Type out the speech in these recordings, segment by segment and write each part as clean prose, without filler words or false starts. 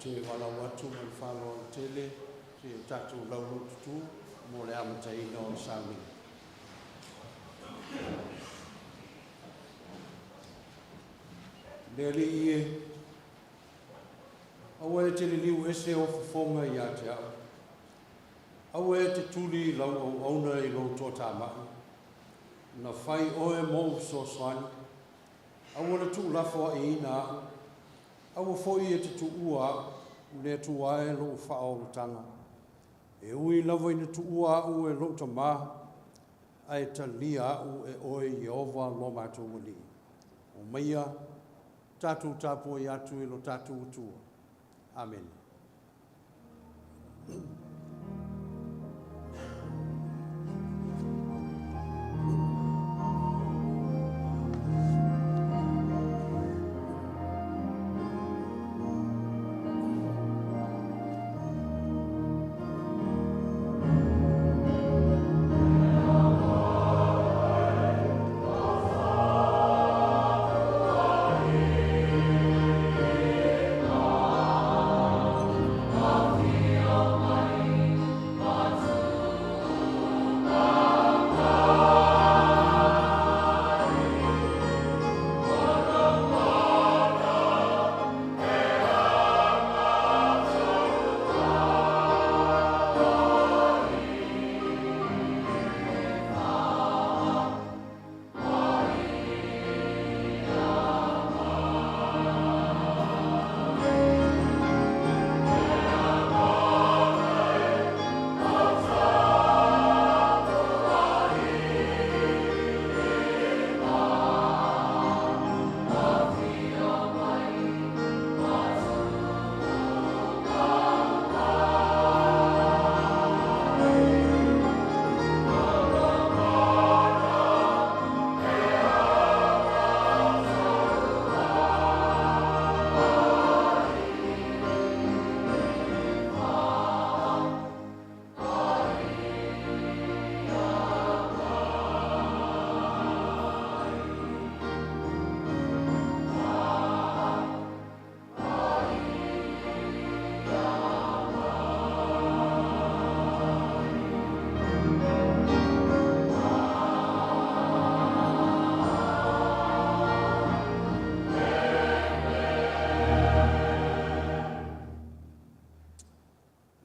te valaau atu ma le faaaloalo tele seia o tatou laulaututu mo le amataina o le sauniga. Le Alii e, aua e te liliu ese ou fofoga ia te au, aua e te tuli lau auauna i lou toatamai, na fai oe mou fesoasoani, aua le tuulafoaiina au, aua foi e te tuua au, le Atua e lou faaolataga. E ui lava ina tuua au e lou tamā, ae talia au e oe Ieova lo matou Alii. Omaia, tatou tapuai atu i lo tatou Atua. Amene.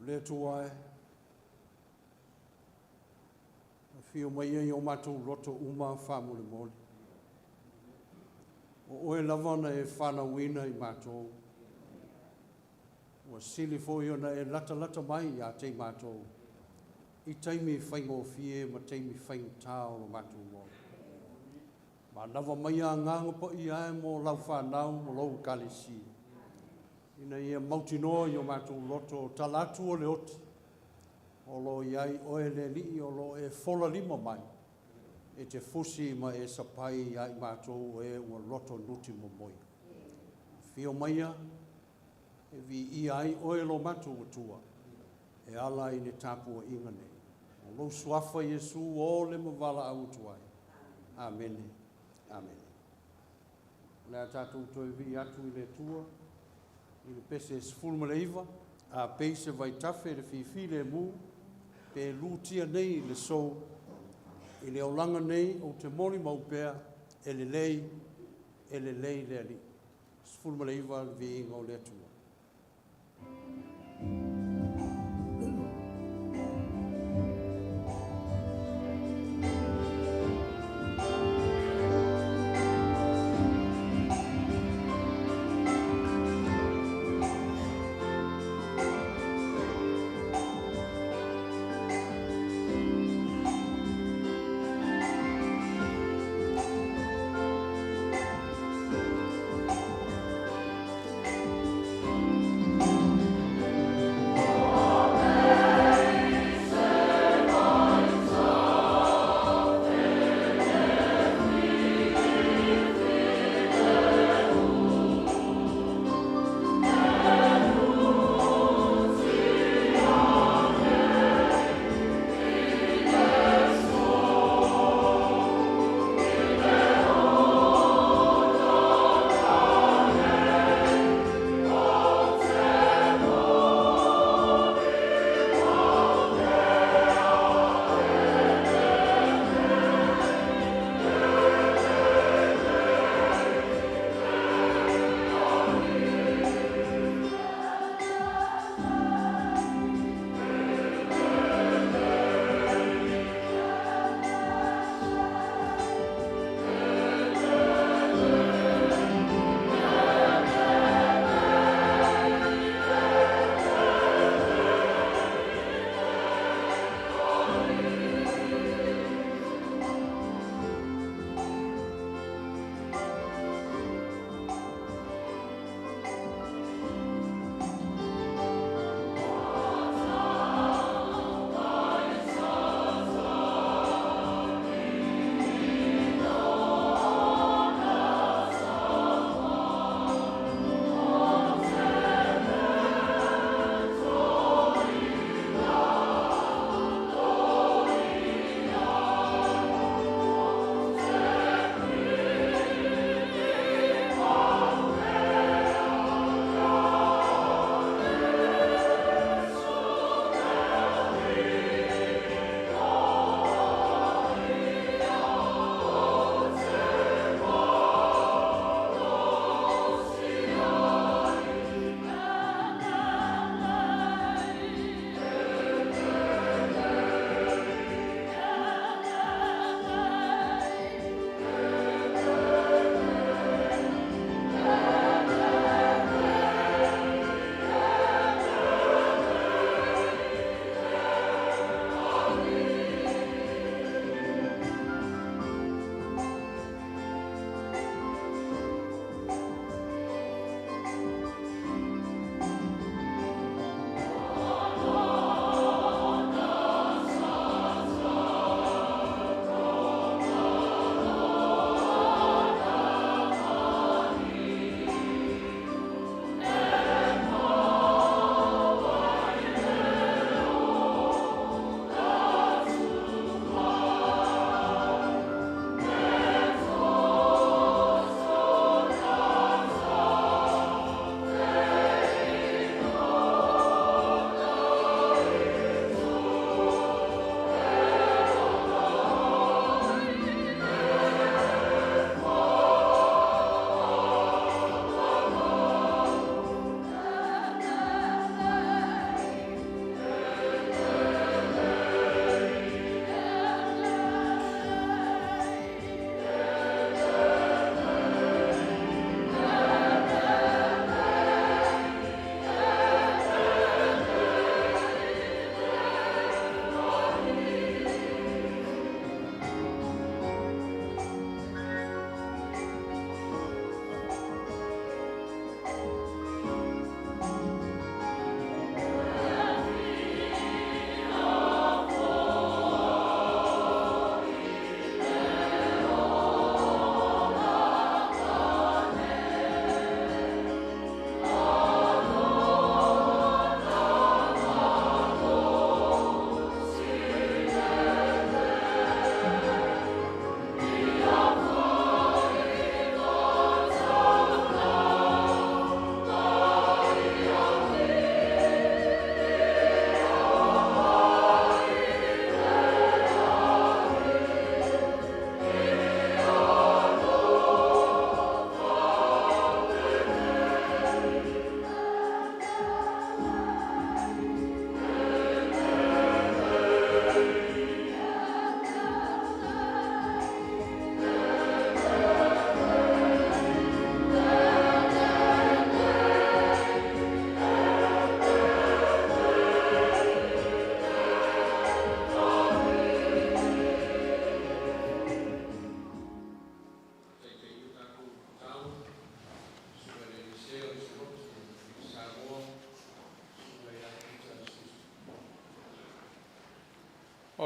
Le Atua e, afio mai ai o matou loto uma faamolemole. O oe lava na e fanauina i matou. Ua sili foi ona e latalata mai ia te i matou i taimi faigofie ma taimi faigata o lo matou ola. Manava mai Agaga Paia e mo lau fanau ma lou Ekalesia, ina ia mautinoa i o matou loto tala atu o le oti, o lo o i ai oe le Alii o lo o e fola lima mai, e te fusi ma e sapai ia i matou o e ua loto nuti momoi. Afio maia e viia ai oe lo matou Atua, e ala i le tapuaiga nei. O lou suafa Iesu o le ma valaau atu ai. Amene. Amene. O le a tatou toe vii atu i le Atua i le pese 19, a pei se vaitafe le fifilemu, pe lutia nei i le sou, i le olaga nei ou te molimau pea, e lelei, e lelei le Alii. 19 le viiga o le Atua.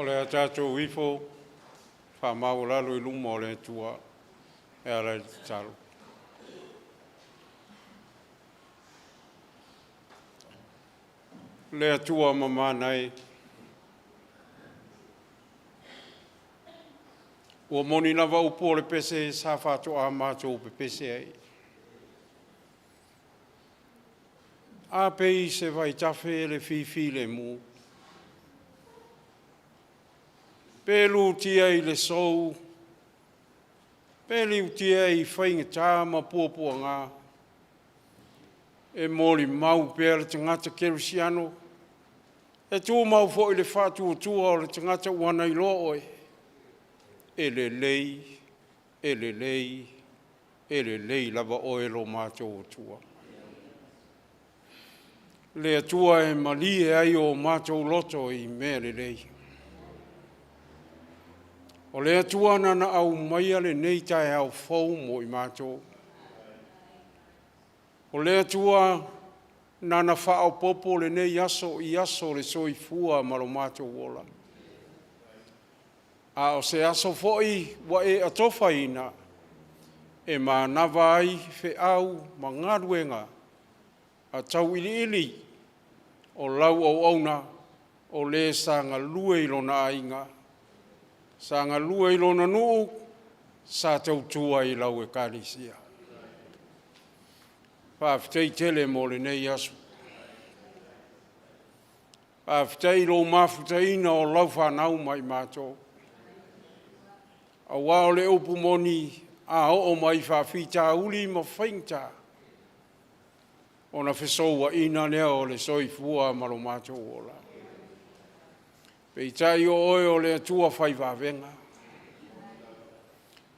O le a tatou ifo faamaualalo i luma o le Atua e ala i le tatalo. Le Atua mamana e, ua moni lava upu o le pese sa faatoa matou pepese ai. A pei se vaitafe le fifilemu, pe lutia i le sou, pe liutia i faigata ma puapuaga, e molimau pea le tagata kerisiano, e tumau foi le faatuatua o le tagata ua na iloa oe, e lelei, e lelei, e lelei lava oe lo matou Atua. Le Atua e malie ai o matou loto i mea lelei. O le Atua na na aumaia lenei taeao fou mo i matou. O le Atua nana faaopoopo lenei aso i aso o le soifua ma lo matou ola. A o se aso foi ua e atofaina e manava ai feau ma galuega a tauiliili o lau auauna o le sa galue i lona aiga, sa galue i lona nuu, sa tautua i lau ekalesia. Faafetai tele mo lenei aso. Faafetai i lou mafutaina o lau fanau ma i matou. Aua o le upu moni, a oo mai faafitauli ma faigata, ona fesouaina lea o le soifua ma lo matou ola. Peitai o oe o le Atua fai vavega.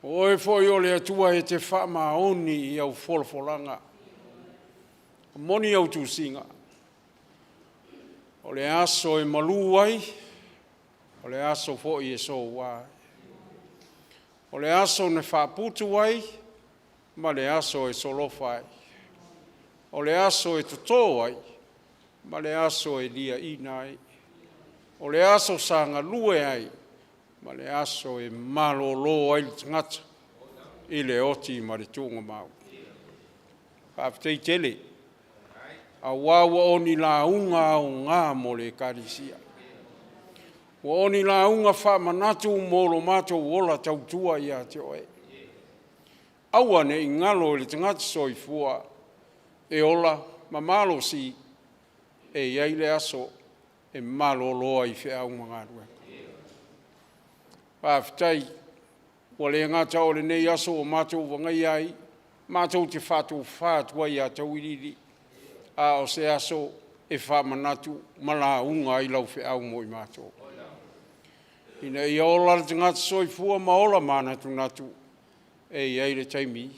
O oe foi o le Atua e te faamaoni i au folafolaga. E moni au tusiga, o le aso e malu ai, o le aso foi e soua ai. O le aso na faaputu ai, ma le aso e solofa ai. O le aso e toto ai, ma le aso e liaina ai. O le aso sa galue ai, ma le aso e malolo ai le tagata i le oti ma le tuugamau. Faafetai tele, aua ua o ni lauga aoga mo le Ekalesia. Ua o ni lauga faamanatu mo lo matou ola tautua ia te oe. Aua ne i galo i le tagata soifua e ola ma malosi, e i ai le aso e malolo ai i feau ma galuega. Faafetai ua le gata o lenei aso ua matou vagaia ai, matou te faatofa atu ai ia Tauiliili, a o se aso e faamanatu ma lauga ai lau feau mo i matou. Ina ia ola le tagata soifua ma ola manatunatu, e i ai le taimi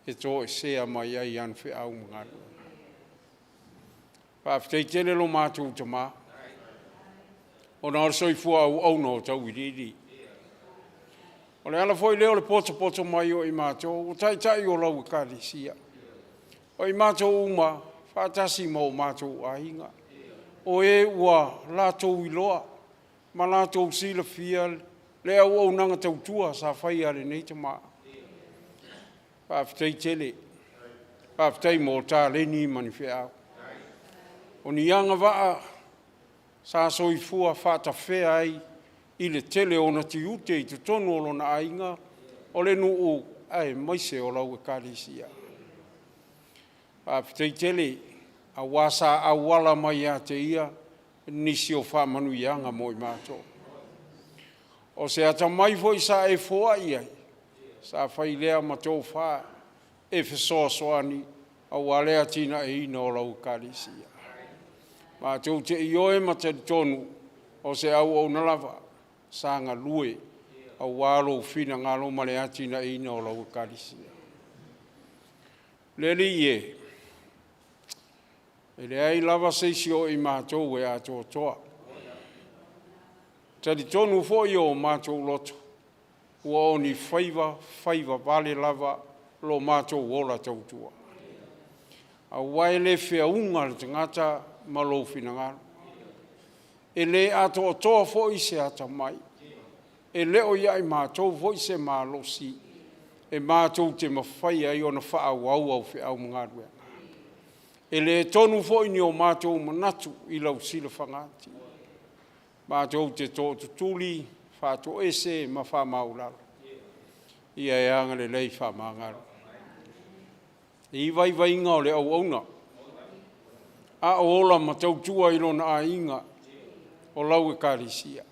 e toesea mai ai i ana feau ma galuega. Faafetai tele lo matou Tama, ona o le soifua auauna o Tauiliili. O le ala foi lea o le potopoto mai o i matou o Taitai o lau Ekalesia, o i matou uma faatasi ma o matou aiga, o e ua latou iloa ma latou silafia le auaunaga tautua sa faia a lenei tama. Faafetai tele, faafetai mo taleni ma ni feau. O ni agavaa sa soifua faatafea ai i le tele o ona tiute i totonu o lona aiga, o le nuu aemaise o lau Ekalesia. Faafetai tele aua sa auala mai ia te ia nisi o faamanuiaga mo i matou. O se atamai foi sa e foai ai, sa fai lea ma tofa e fesoasoani aua le atinaeina o lau Ekalesia. Matou te ioe ma talitonu o se auauna lava sa galue aua lou finagalo ma le atinaeina o lau Ekalesia. Le Alii e, e leai lava se isi o i matou e atoatoa. E talitonu foi o matou loto, ua o ni faiva faivavale lava lo matou ola tautua. Aua e le feauga le tagata ma lou finagalo. E le atoatoa foi se atamai, e le o ia i matou foi se malosi e matou te mafaia ai ona faaauau au feau ma galuega. E le tonu foi ni o matou manatu i lau silafaga atu, matou te tootutuli, faatoese ma faamaualalo, ia e agalelei faamagalo. E i ai vaivaiga o le auauna, a o ola ma tautua i lona aiga, o lau Ekalesia.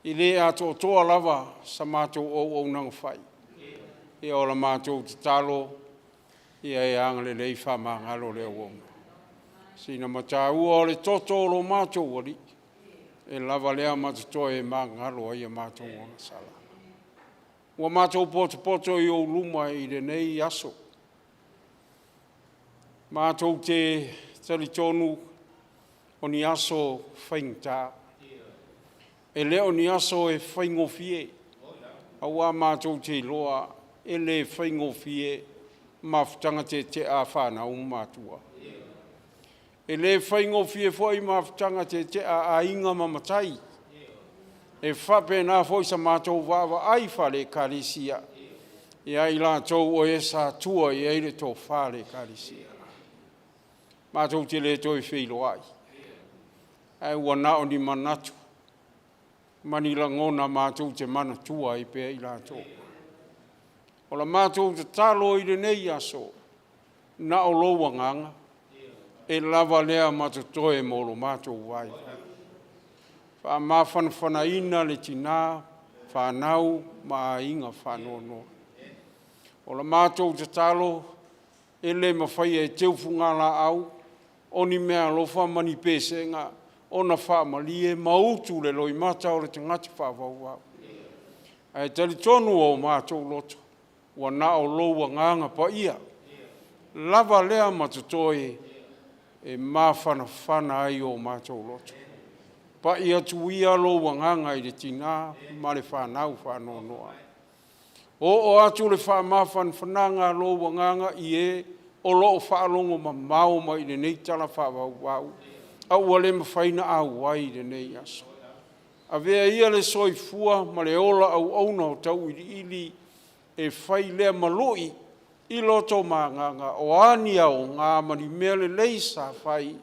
E le atoatoa lava sa matou auaunaga fai. Ia o la matou tatalo, ia e agalelei faamagalo le auauna. Sina mataua o le toto o lo matou Alii, e lava lea ma totoe e magalo ai a matou agasala. Ua matou potopoto i ou luma i lenei aso, matou te talitonu o ni aso faigata, e le o ni aso e faigofie, aua matou te iloa e le faigofie mafutaga tetea a fanau ma matua. E le faigofie foi mafutaga tetea a aiga ma matai. E faapena foi sa matou vaavaai faale-Ekalesia ia i latou o e sa tua i ai le tofa a le Ekalesia. Matou te le toe feiloai, ae ua na o ni manatu ma ni lagona matou te manatua ai pea i latou. O la matou tatalo i lenei aso, na o lou agaga e lava lea ma totoe mo lo matou vaivai. Faamafanafanaina le tina, fanau ma aiga faanoanoa. O la matou tatalo, e le mafaia e teu fugalaau o ni meaalofa ma ni pesega ona faamalie ma utu le loimata o le tagata faavauvau. Ae talitonu o matou loto, ua na o lou agaga paia lava lea ma totoe e mafanafana ai o matou loto. Pai atu ia lou agaga i le tina ma le fanau faanoanoa. Oo atu le faamafanafanaga a lou agaga i e o lo o faalogo mamao mai i lenei tala faavauvau, a ua le mafai ona auai i lenei aso. Avea ia le soifua ma le ola auauna o tauiliili e fai lea ma lui i loto ma agaga, o a ni aoga ma ni mea lelei sa fai,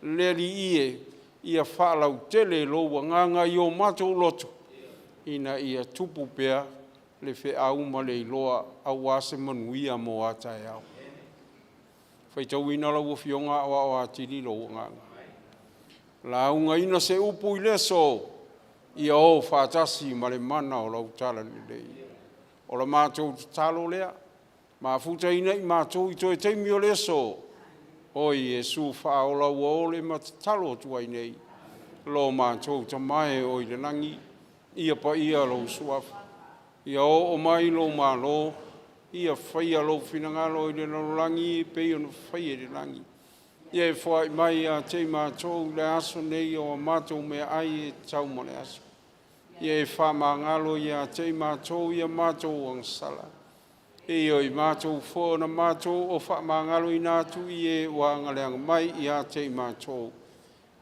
le Alii e, ia faalautele e lou agaga i o matou loto, ina ia tupu pea le feau ma le iloa aua se manuia mo a taeao. Faitauina lau Afioga aoao atili lou agaga, laugaina se upu i le aso, ia o faatasi ma le mana o lau talalelei. O la matou tatalo lea, mafutaina i matou i toe taimi o le aso. O Iesu faaola ua ole ma tatalo atu ai nei, lo matou Tama e oo i le lagi, ia paia lou suafa, ia oo mai lou malo, ia faia lou finagalo i le lalolagi e pei ona faia i le lagi. Ia e foai mai ia te i matou i le aso nei o a matou meaai e tatau ma le aso. Ia e faamagalo ia te i matou ia matou agasala, e o i matou foi na matou o faamagaloina atu i e ua agaleaga mai ia te i matou.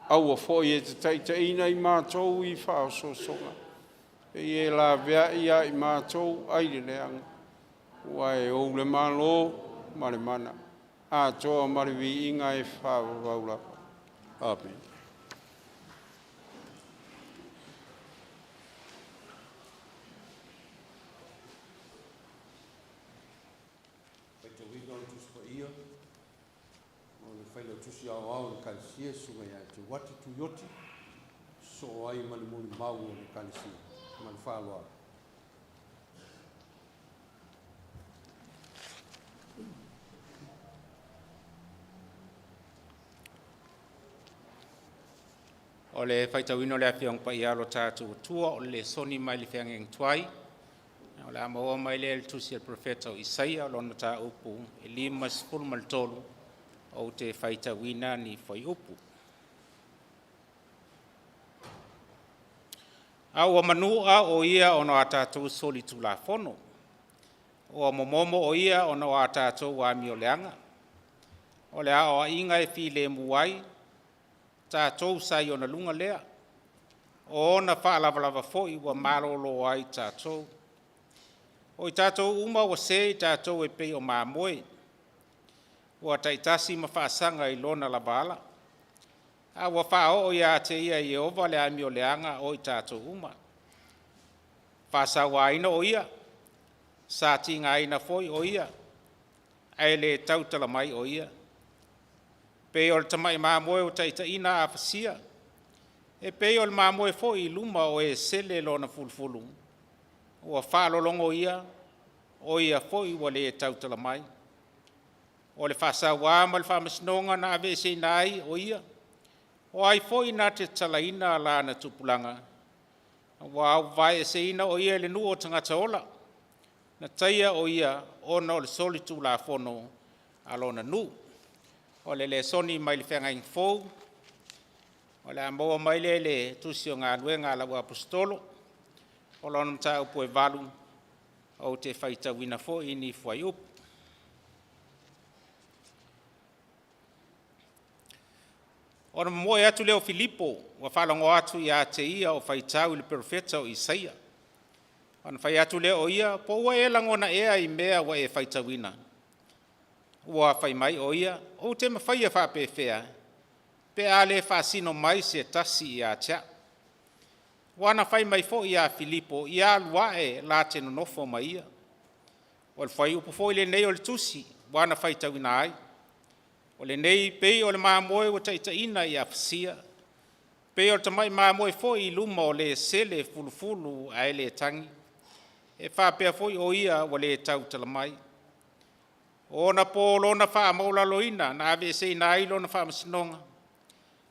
Aua foi e te taitaiina i matou i faaosoosoga, e ia laveai ia i matou ai le leaga, ua e ou le Malo ma le mana, atoa ma le viiga e faavavau lava. Amene. Faitauina o le Tusi Paia o le Failautusi Aoao o le Ekalesia, Susuga ia Teuati Tuioti, sosoo ai ma le molimau a le Ekalesia. Ma le faaaloalo. O le faitauina o le Afioaga Paia a lo tatou Atua o le lesoni mai le feagaiga tuai, o le a maua mai lea i le tusi a le Perofeta o Isaia, lona mataupu e 53, ou te faitauina ni fuaiupu. A ua manu'a o ia ona o a tatou solitulafono, ua momomo o ia ona o a tatou amioleaga. O le aoaiga e filemu ai, Tatou sa i ona luga lea, o ona faalavalava foi ua malolo ai tatou. O i tatou uma ua se i tatou e pei o mamoe, ua taitasi ma faasaga i lona lava ala, a ua faaoo ia te ia e Ieova le amioleaga o i tatou uma. Faasauaina o ia, sa tigaina foi o ia, ae le tautala mai o ia. Pei o le tamai mamoe ua taitaiina afasia, e pei o le mamoe foi i luma o e sele lona fulufulu, ua faalologo ia, o ia foi ua le tautala mai. O le faasaua ma le faamasinoga na aveeseina ai o ia, o ai foi na te tatalaina lana tupulaga? Ua auvaeseina o ia i le nuu o tagata ola, na taia o ia ona o le solitulafono a lona nuu. O le lesoni mai le Feagaiga Fou, o le a maua mai lea i le Tusi o Galuega a lau Aposetolo, o lona mataupu e 8, ou te faitauina foi ni fuaiupu. Ona momoe atu lea o Filipo ua faalogo atu ia te ia o faitau i le Perofeta o Isaia. Ona fai atu lea o ia, po ua e lagona ea i mea ua e faitauina? Ua fai mai o ia, ou te mafaia faapefea, pe a le faasino mai se tasi ia te au. Ua na fai mai foi ia Filipo, ia alu ae la te nonofo ma ia. O le fuaiupu foi lenei o le tusi ua na faitauina ai. O lenei pei o le mamoe ua taitaiina i afasia, pei o le tamai mamoe foi i luma o le sele fulufulu ae le tagi. E faapea foi o ia ua le tautala mai. O ona po o lona faamaualaloina na aveeseina ai lona faamasinoga,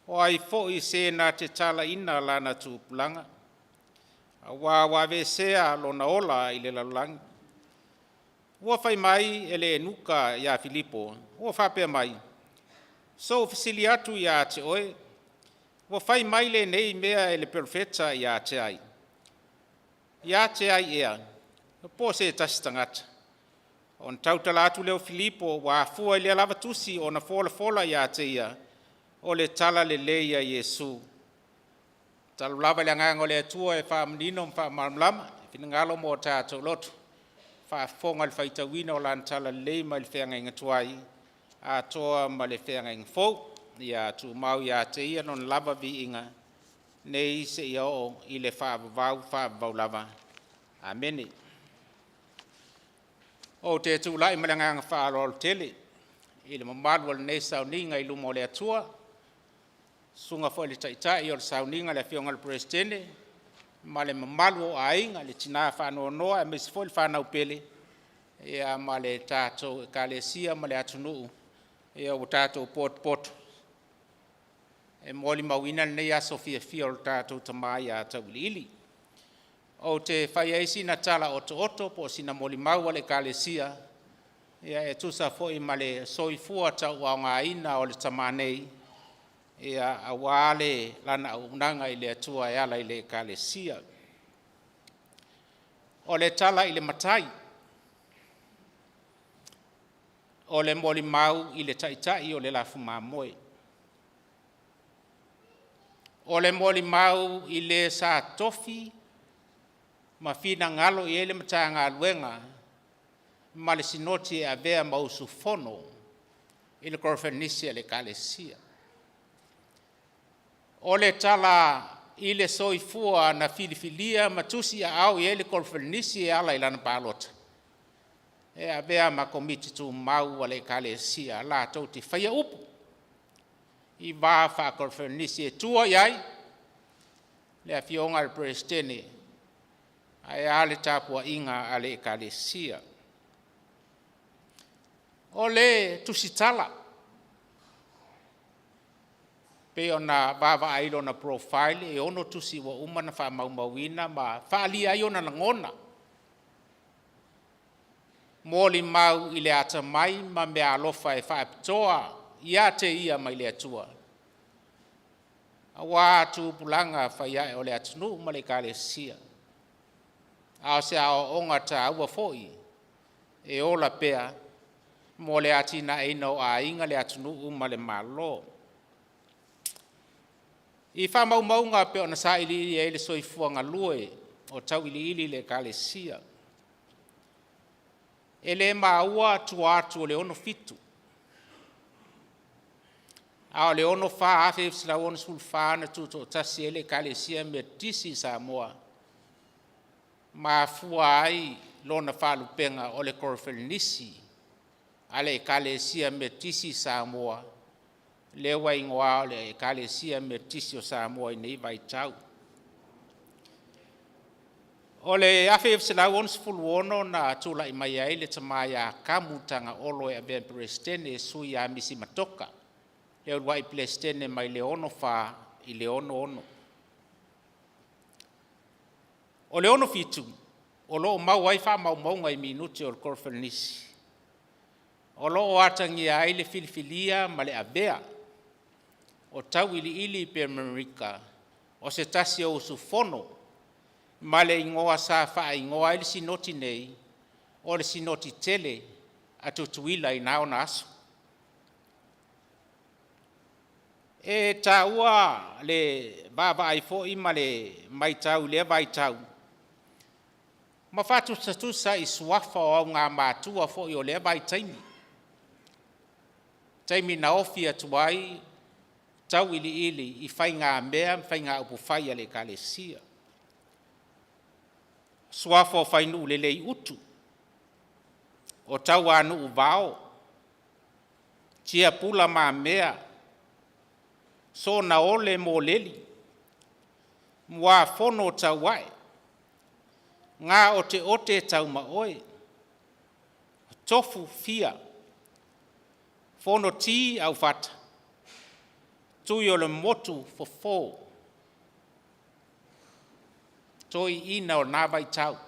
o ai foi se na te talaina lana tupulaga? Aua ua aveesea lona ola i le lalolagi. Ua fai mai e le Enuka ia Filipo, ua faapea mai, sou fesili atu ia te oe, ua fai mai lenei mea e le Perofeta ia te ai? Ia te ai ea, po o se tasi tagata? Ona tautala atu lea o Filipo ua afua i lea lava tusi ona folafola ia te ia o le Talalelei a Iesu. Talu lava le Agaga o le Atua e faamanino ma faamalamalama finagalo ma o tatou loto, faafofoga i le faitauina o Lana Talalelei mai le feagaiga tuai atoa ma le feagaiga fou. Ia tumau ia te Ia Lona lava viiga nei seia oo i le faavavau faavavau lava. Amene. Ou te tulai ma le agaga faaaloalo tele i le mamalu o lenei sauniga i luma o le Atua, susuga foi i le Taitai o le sauniga le Afioga i le Peresetene ma le mamalu o aiga, le tina faanoanoa aemaise foi le fanau pele, ia ma le tatou Ekalesia ma le atunuu ua tatou potopoto e molimauina lenei aso fiafia o le tatou tama ia Tauiliili. Ou te fai ai sina tala otooto po o sina molimau a le Ekalesia e tusa foi ma le soifua tauaogaina o le tama nei, aua lana auaunaga i le Atua e ala i le Ekalesia. O le tala i le matai, o le molimau i le taitai o le lafu mamoe. O le molimau i le sa tofi ma finagalo i ai le Matagaluega ma le Sinoti e avea ma usufono i le Koneferenisi a le Ekalesia. O le tala i le soifua na filifilia ma tusiaao i ai le Koneferenisi e ala i lana palota, e avea ma Komiti Tumau a le Ekalesia latou te faia upu i va faa-Koneferenisi e tua i ai le Afioga i le Peresetene, ae a le tapuaiga a le Ekalesia. O le tusitala pei ona vaavaai i lona profile e 6 tusi ua uma ona faamaumauina ma faaalia ai ona lagona, molimau i le atamai ma meaalofa e faapitoa ia te ia mai le Atua, aua tupulaga fai ae o le atunuu ma le Ekalesia. A o se aoaoga taua foi e ola pea mo le atinaeina o aiga, le atunuu ma le Malo. I faamaumauga pei ona sailiili ai le soifua galue o tauiliili i le Ekalesia, e le maua tua atu o le 67, a o le 64, 1964 na tutoatasi ai le Ekalesia Metotisi i Samoa, ma afua ai lona faalupega o le Koneferenisi a le Ekalesia Metotisi i Samoa, lea ua igoa o le Ekalesia Metotisi o Samoa i nei vaitau. O le 1966 na tulai mai ai le tama ia Kamu Tagaolo e avea ma Peresetene e sui ia Misi Matoka, le uluai Peresetene mai le 1964 i le 1966. O le 1967 o lo o mau ai faamaumauga i minute o le Koneferenisi, o lo o atagia ai le filifilia ma le avea o Tauiliili Bemerika o se tasi o usufono ma le igoa sa faaigoa ai le Sinoti nei, o le Sinoti Tele a Tutuila i na ona aso. E taua le vaavaai foi ma le matau i lea vaitau ma faatusatusa i suafa o augamatua foi o lea vaitaimi, taimi na ofi atu ai Tauiliili i faigamea ma faiga upufai a le Ekalesia. Suafa o Fainuulelei Utu, o Tauanuu Vao, Tiapula Mamea, Sonaole Moleli, Muafono Tauae, Gaoteote Taumaoe, Tofu Fia, Fonoti Aufata, Tuiolemotu Fofo, toeaiina o na vaitau,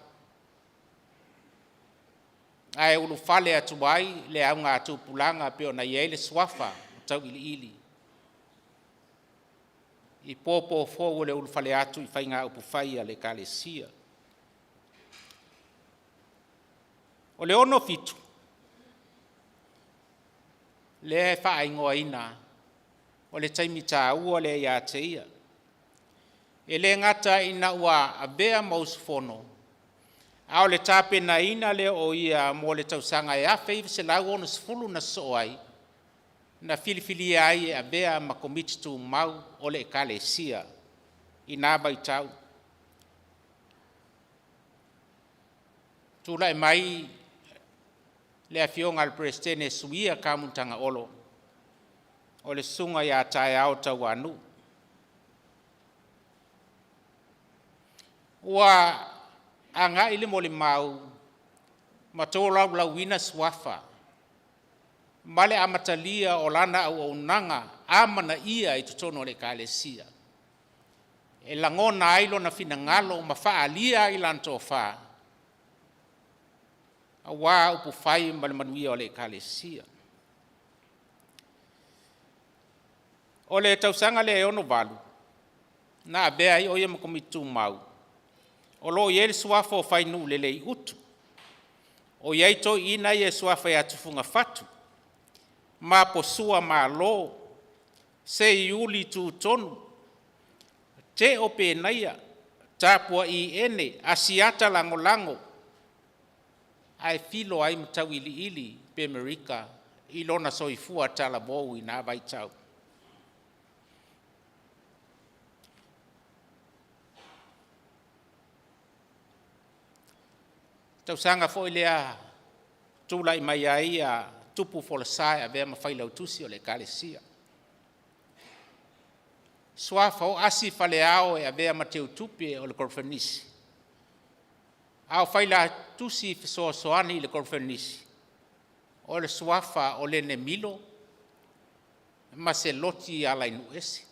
ae ulufale atu ai le augatupulaga e pei ona i ai le suafa o Tauiliili i popo fou o le ulufale atu i faiga upufai a le Ekalesia. O le 1967, lea e faaigoaina o le taimi taua lea ia te ia, e le gata ina ua avea ma usufono, a o le tapenaina lea o ia mo le tausaga 1960 na sosoo ai, na filifilia ai e avea ma Komiti Tumau o le Ekalesia i na vaitau. Tulai mai le Afioga i le Peresetene e suia Kamu Tagaolo, o le susuga ia Taeao Tauanuu. Ua agai le molimau ma tolaulauina suafa ma le amatalia o lana auaunaga amanaia i totonu o le Ekalesia, e lagona ai lona finagalo ma faaalia ai lana tofa aua upufai ma le manuia o le Ekalesia. O le tausaga lea e 1968 na avea ai o ia ma Komiti Tumau, o lo o i ai le suafa o Fainuulelei Utu, o i ai toeaiina ia e suafa ia Tufuga Fatu, Maposua Malo, Seiuli Tutonu, Teo Penaia, Tapuaii Ene, Asiata Lagolago, ae filo ai ma Tauiliili Bemerika i lona soifua talavou i na vaitau. Tausaga foi lea tulai mai ai Tupu Folasa e avea ma failautusi o le Ekalesia. Suafa o Asi Faleao e avea ma Teutupe o le Koneferenisi, a o Failautusi Fesoasoani i le Koneferenisi, o le suafa o Lene Milo ma Seloti Alainuuese.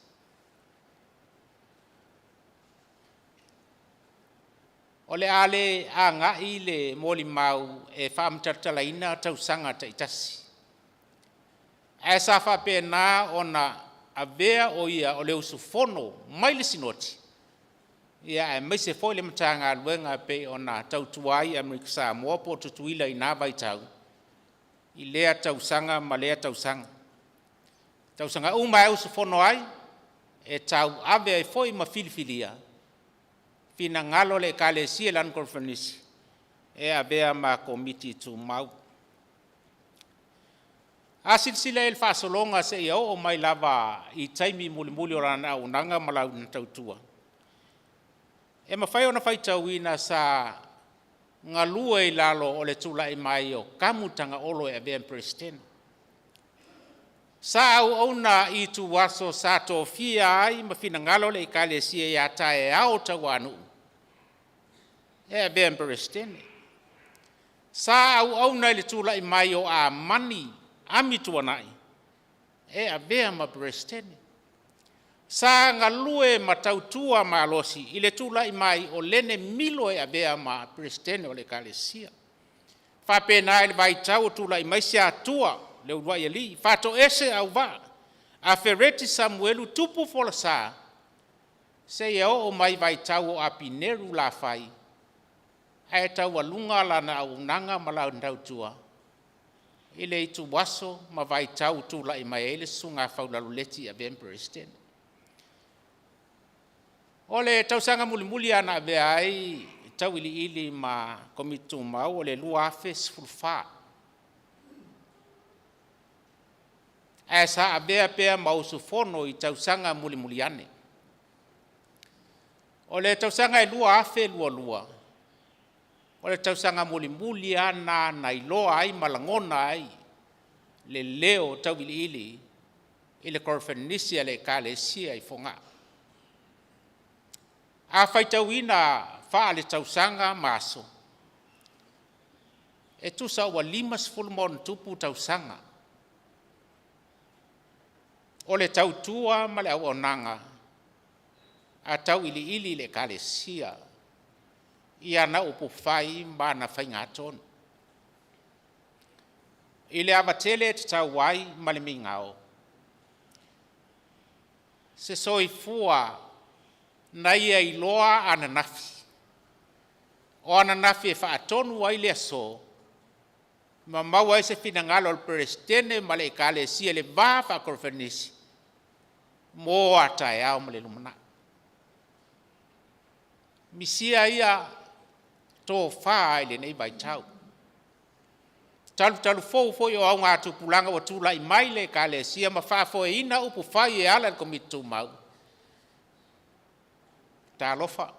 O le a le agai le molimau e faamatalatalaina tausaga taitasi, ae sa faapena ona avea o ia o le usufono mai le Sinoti, aemaise foi le Matagaluega e pei ona tautua ai Amerika Samoa po o Tutuila i na vaitau i lea tausaga ma lea tausaga. O tausaga uma lava e usufono ai, e tauave ai foi ma filifilia finagalo o le Ekalesia i lana koneferenisi e avea ma Komiti Tumau. A silasila i ai i le faasologa seia oo mai lava i taimi mulimuli o lana auaunaga ma lana tautua, e mafai ona faitauina sa galue i lalo o le tulai mai o Kamu Tagaolo e avea ma Peresetene. Sa auauna i ituaso sa tofia ai ma finagalo le Ekalesia ia Taeao Tauanuu e avea ma Peresetene. Sa auauna i le tulai mai o Amani Amituanai e avea ma Peresetene. Sa galue ma tautua malosi i le tulai mai o Lene Milo e avea ma Peresetene o le Ekalesia. E faapena i le vaitau o tulai mai se Atua le uluai alii, Faatoese Auvaa Afereti Samuelu Tupu Folasa, seia oo mai i le vaitau o Apineru Lafai ae taualuga lana auaunaga ma lana tautua i le ituaso ma vaitau e tulai mai ai le Susuga ia Faulalo Leti e avea ma Peresetene. O le tausaga mulimuli lava na avea ai Tauiliili ma Komiti Tumau o le 2014, ae sa avea pea ma usufono i tausaga mulimuli ane. O le tausaga e 2022, o le tausaga mulimuli lava lena na iloa ai ma lagona ai le leo o Tauiliili i le Koneferenisi a le Ekalesia i Fogaa. A faitauina faaletausaga ma aso, e tusa ua 50+ tausaga o le tautua ma le auaunaga a Tauiliili i le Ekalesia i ana upufai ma ana faigatonu. I le ava tele e tatau ai ma le migao, se soifua na ia iloa ananafi, o ananafi e faatonu ai le aso ma maua ai se finagalo o le Peresetene ma le Ekalesia i le va faa-Koneferenisi mo a taeao ma le lumanai. Misia ia tofa i lenei vaitau, talutalufou foi o augatupulaga ua tulai mai i le Ekalesia ma faafoeina upufai e ala i le Komiti Tumau, talofa,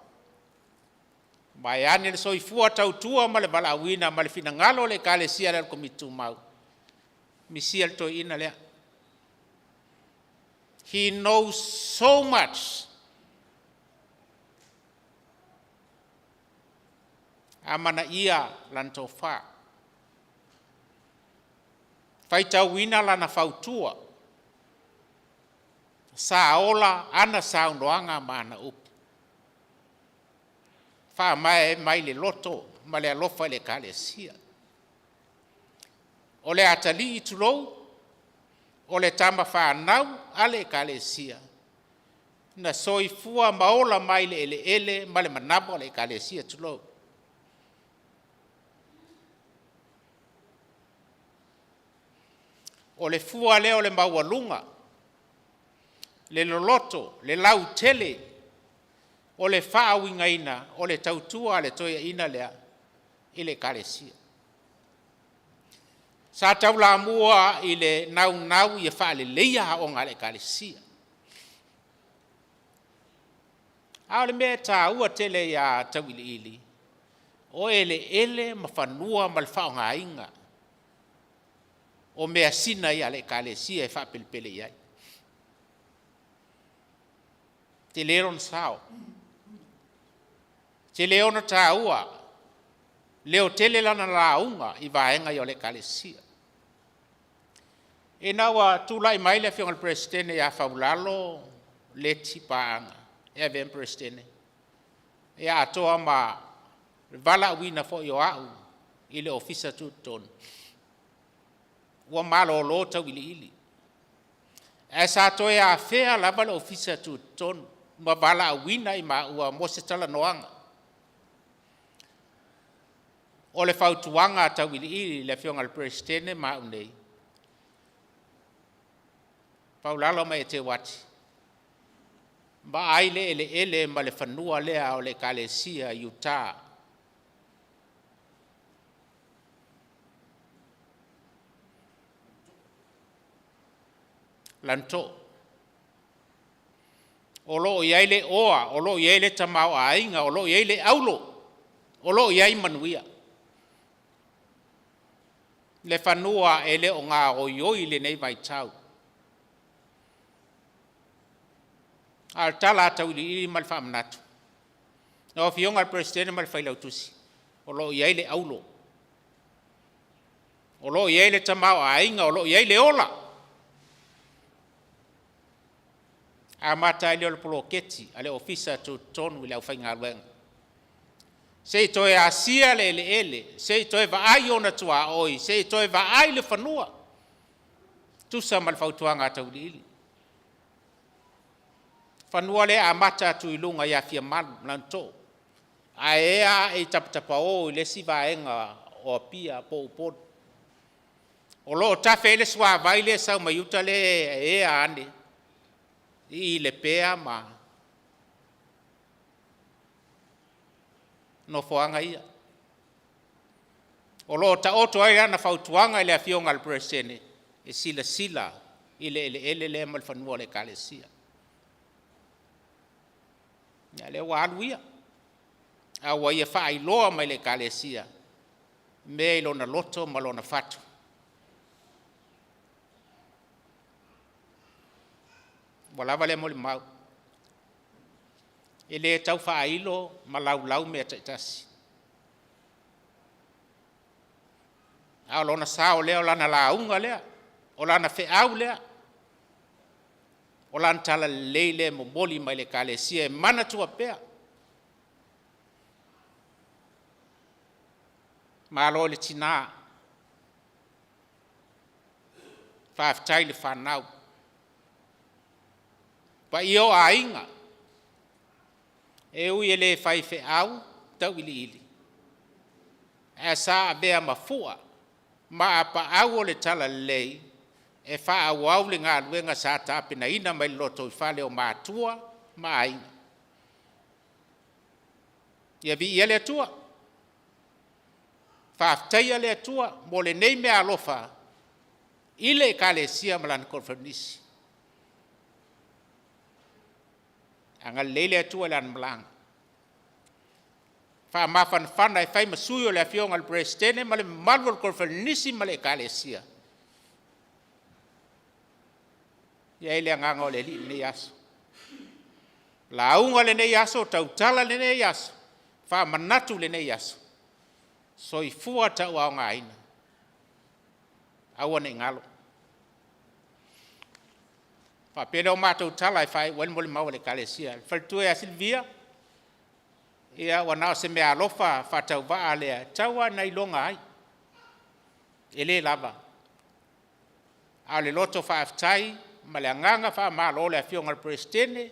vaeane le soifua tautua ma le valaauina ma le finagalo o le Ekalesia e ala i le Komiti Tumau, misia le toeaina lea. He knows so much. Amanaia lana tofa, faitauina lana fautua, sa ola ana saunoaga ma ana upu, faamaea mai le loto ma le alofa i le Ekalesia. O le atalii tulou, o le tama fanau a le Ekalesia, na soifua ma ola mai i le eleele ma le manava o le Ekalesia, tulou. O le fua lea o le maualuga, le loloto, le lautele o le faauigaina o le tautua a le toeaina lea i le Ekalesia. Sa taulamua i le naunau ia faaleleia aoga a le Ekalesia. A o le mea e taua tele ia Tauiliili, o eleele ma fanua ma le faaaogaina o measina ia a le Ekalesia e faapelepele i ai. Tele lona sao, tele ona taua, leotele lana lauga i vaega ia o le Ekalesia. Ina ua tulai mai le Afioga i le Peresetene ia Faulalo Leti Paaga e avea ma Peresetene, ia atoa ma le valaauina foi o au i le Ofisa Tutotonu, ua malolo Tauiliili. Ae sa toe afea lava le Ofisa Tutotonu ma valaauina i maua mo se talanoaga. O le fautuaga a Tauiliili i le Afioga i le Peresetene ma au nei, Faulalo ma Eteuati, Vaai le eleele ma le fanua lea o le Ekalesia i Utah. Lanitoo. O lo o i ai le oa, o lo o i ai le tamaoaiga, o lo o i ai le aulo, o lo o i ai manuia. Le fanua e le o gaoioi i lenei vaitau. A o le tala tauiliili ma le faamanatu, lau Afioga i le Peresetene ma le Failautusi, o lo o i ai le auro, o lo o i ai le tamaoaiga, o lo o i ai le ola, amata ai lea o le poloketi a le Ofisa Tutotonu i le aufaigaluega, se i toe asia le eleele, se i toe vaai ona tuaoi, se i toe vaai le fanua, e tusa ma le fautuaga tauiliili. Fanua lea e amata atu i luga i Afiamalu i Lanitoo ae ea ae i Tapatapao i le isi vaega o Apia po o Upolu. O lo o tafe ai le suavai lea e sau mai uta lea e ea ane i Lepea ma nofoaga ia. O lo o taoto ai lana fautuaga i le Afioga i le Peresetene, e silasila i le eleele lea ma le fanua o le Ekalesia. Ia a o lea ua alu ia, a ua ia faailoa mai i le Ekalesia mea i lona loto ma lona fatu. Ua lava lea molimau, e le tau faailo ma laulau mea taitasi, a o lona sao lea, o lana lauga lea, o lana feau lea, o lana talalelei lea e momoli mai le Ekalesia e manatua pea. Malo i le tina, faafetai i le fanau. Le paia o aiga, e ui e le faifeau tauiliili, ae sa avea ma fua ma apaau o le talalelei e faaauau le galuega sa tapenaina mai le lotoifale o matua ma aiga. Ia viia le Atua, faafetaia le Atua mo lenei meaalofa i le Ekalesia ma lana koneferenisi. Agalelei le Atua i lana malaga, faamafanafana e fai ma sui o le Afioga i le Peresetene ma le mamalu o le Koneferenisi ma le Ekalesia. E i ai le agaga o le Alii i lenei aso, lauga lenei aso, tautala lenei aso, faamanatu lenei aso, soifua tauaogaina, aua ne i galo. Ona faapea lea o matou tala e faaiu ai le molimau a le Ekalesia. Le faletua ia Sylvia, ia ua na o se meaalofa faatauvaa lea tau lava ina iloga ai, e le lava. A o le loto faafetai ma le agaga faamalo i le Afioga i le Peresetene,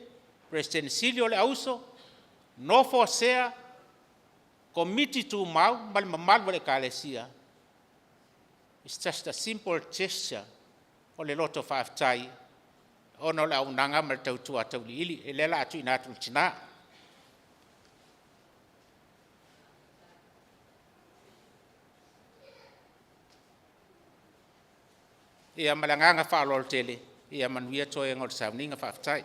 Peresetene Sili o le Auuso, nofo a sea, Komiti Tumau ma le mamalu o le Ekalesia, it's just a simple gesture o le loto faafetai ona o le auaunaga ma le tautua tauiliili. O lea o le a tuuina atu i le tina. Ia ma le agaga faaaloalo tele, ia manuia toega o le sauniga faafetai.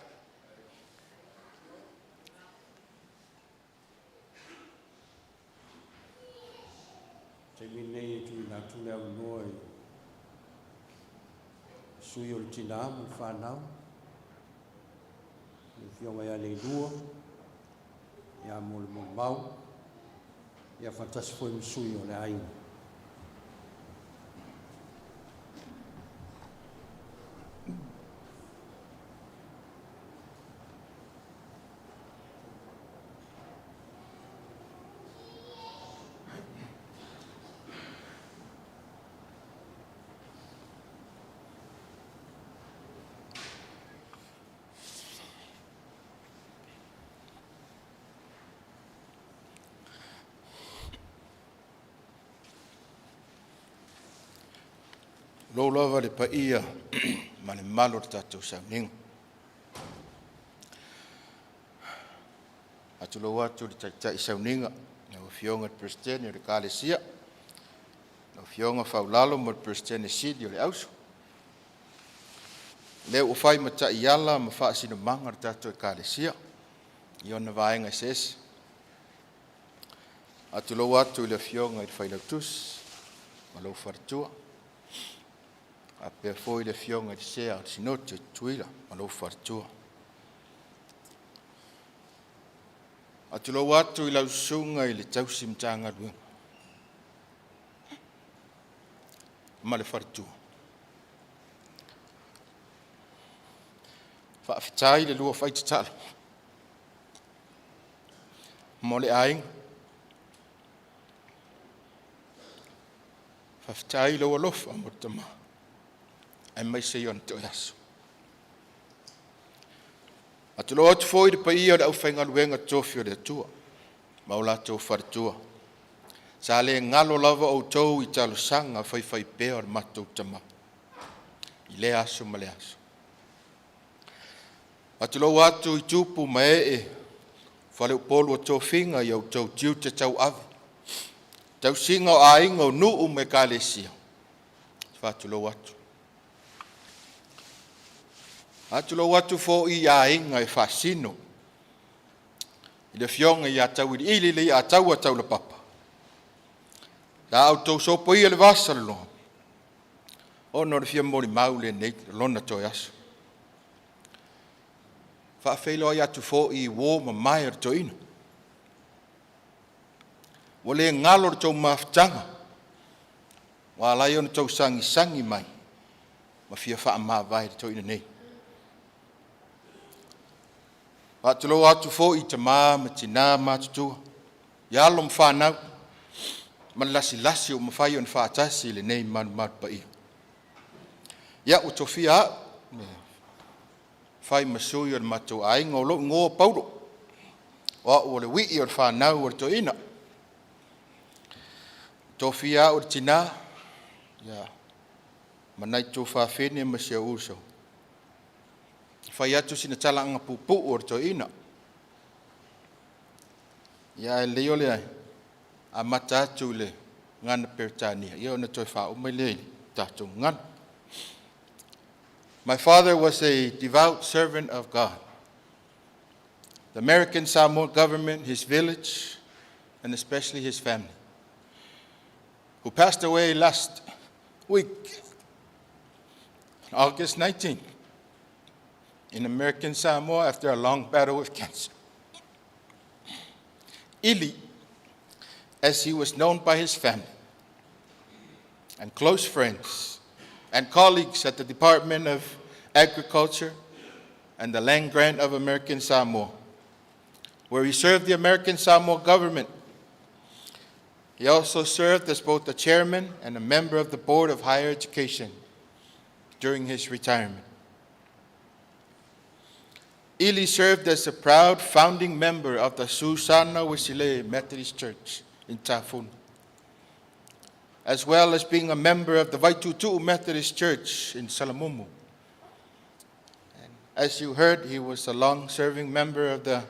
Taimi lenei e tuuina atu le avanoa i sui o le Tina ma le Fanau, le afioga ia Leilua, ia Molemomau, ia faatasi foi ma sui o le aiga. Tulou lava le paia ma le mamalu o le tatou sauniga. Faatulou atu i le Taitai sauniga, lau Afioga i le Peresetene o le Ekalesia, lau Afioga Faulalo ma le Peresetene Sili o le Auso. Lea ua fai ma taiala ma faasinomaga le tatou Ekalesia i ona vaega eseese. Faatulou atu i le Afioga i le Failautusi ma lou faletua, faapea foi le Afioga i le Sea o le Sinoti a Tutuila ma lou faletua. Faatulou atu i lau Susuga i le Tausi Matagaluega ma le faletua. Faafetai le lua fai tatalo mo le aiga. Faafetai lou alofa mo le tama, aemaise i ona toe aso. Faatulou atu foi i le paia o le aufaigaluega totofi o le Atua ma o latou faletua. Sa le galo lava outou i talosaga faifaipea o le matou tama i lea aso ma lea aso. Faatulou atu i tupu ma ee faleupolu o tofiga i outou tiute tauave, tausiga o aiga, o nuu ma ekalesia. Faatulou atu. Faatulou atu foi i aiga e faasino i le afioga ia Tauiliili Leiataua Taulapapa, sa outou sopoia le va salaloa ona o le fia molimau i lenei lona toe aso. E faafeiloai atu foi i uo ma mae o le toeaina, ua le galo le tou mafutaga ua ala ai ona outou sagisagi mai ma fia faamavae i le toeaina nei. Faatulou atu foi i tama ma tina matutua, i alo ma fanau ma le lasilasi ua mafai ona faatasi i lenei malumalu paia. Ia, ua tofia au e fai ma sui o le matou aiga. O lou igoa o Paulo, o au o le uii o le fanau a le toeaina. Ua tofia au e le tina ma nai tuafafine ma si ou uso e fai atu sina talaaga puupuu a le toeaina. Ia, ae lelei o le amata atu i le gagana Peretania ia ona toe faauma lea i le tatou gagana. My father was a devout servant of God, the American Samoa government, his village, and especially his family, who passed away last week, August 19th, in American Samoa after a long battle with cancer. Ili, as he was known by his family and close friends and colleagues at the Department of Agriculture and the Land Grant of American Samoa, where he served the American Samoa government. He also served as both the chairman and a member of the Board of Higher Education during his retirement. Ili served as a proud founding member of the Susana Uesilei Methodist Church in Tafuna, as well as being a member of the Vaituutuu Methodist Church in Salamumu. And as you heard, he was a long-serving member of the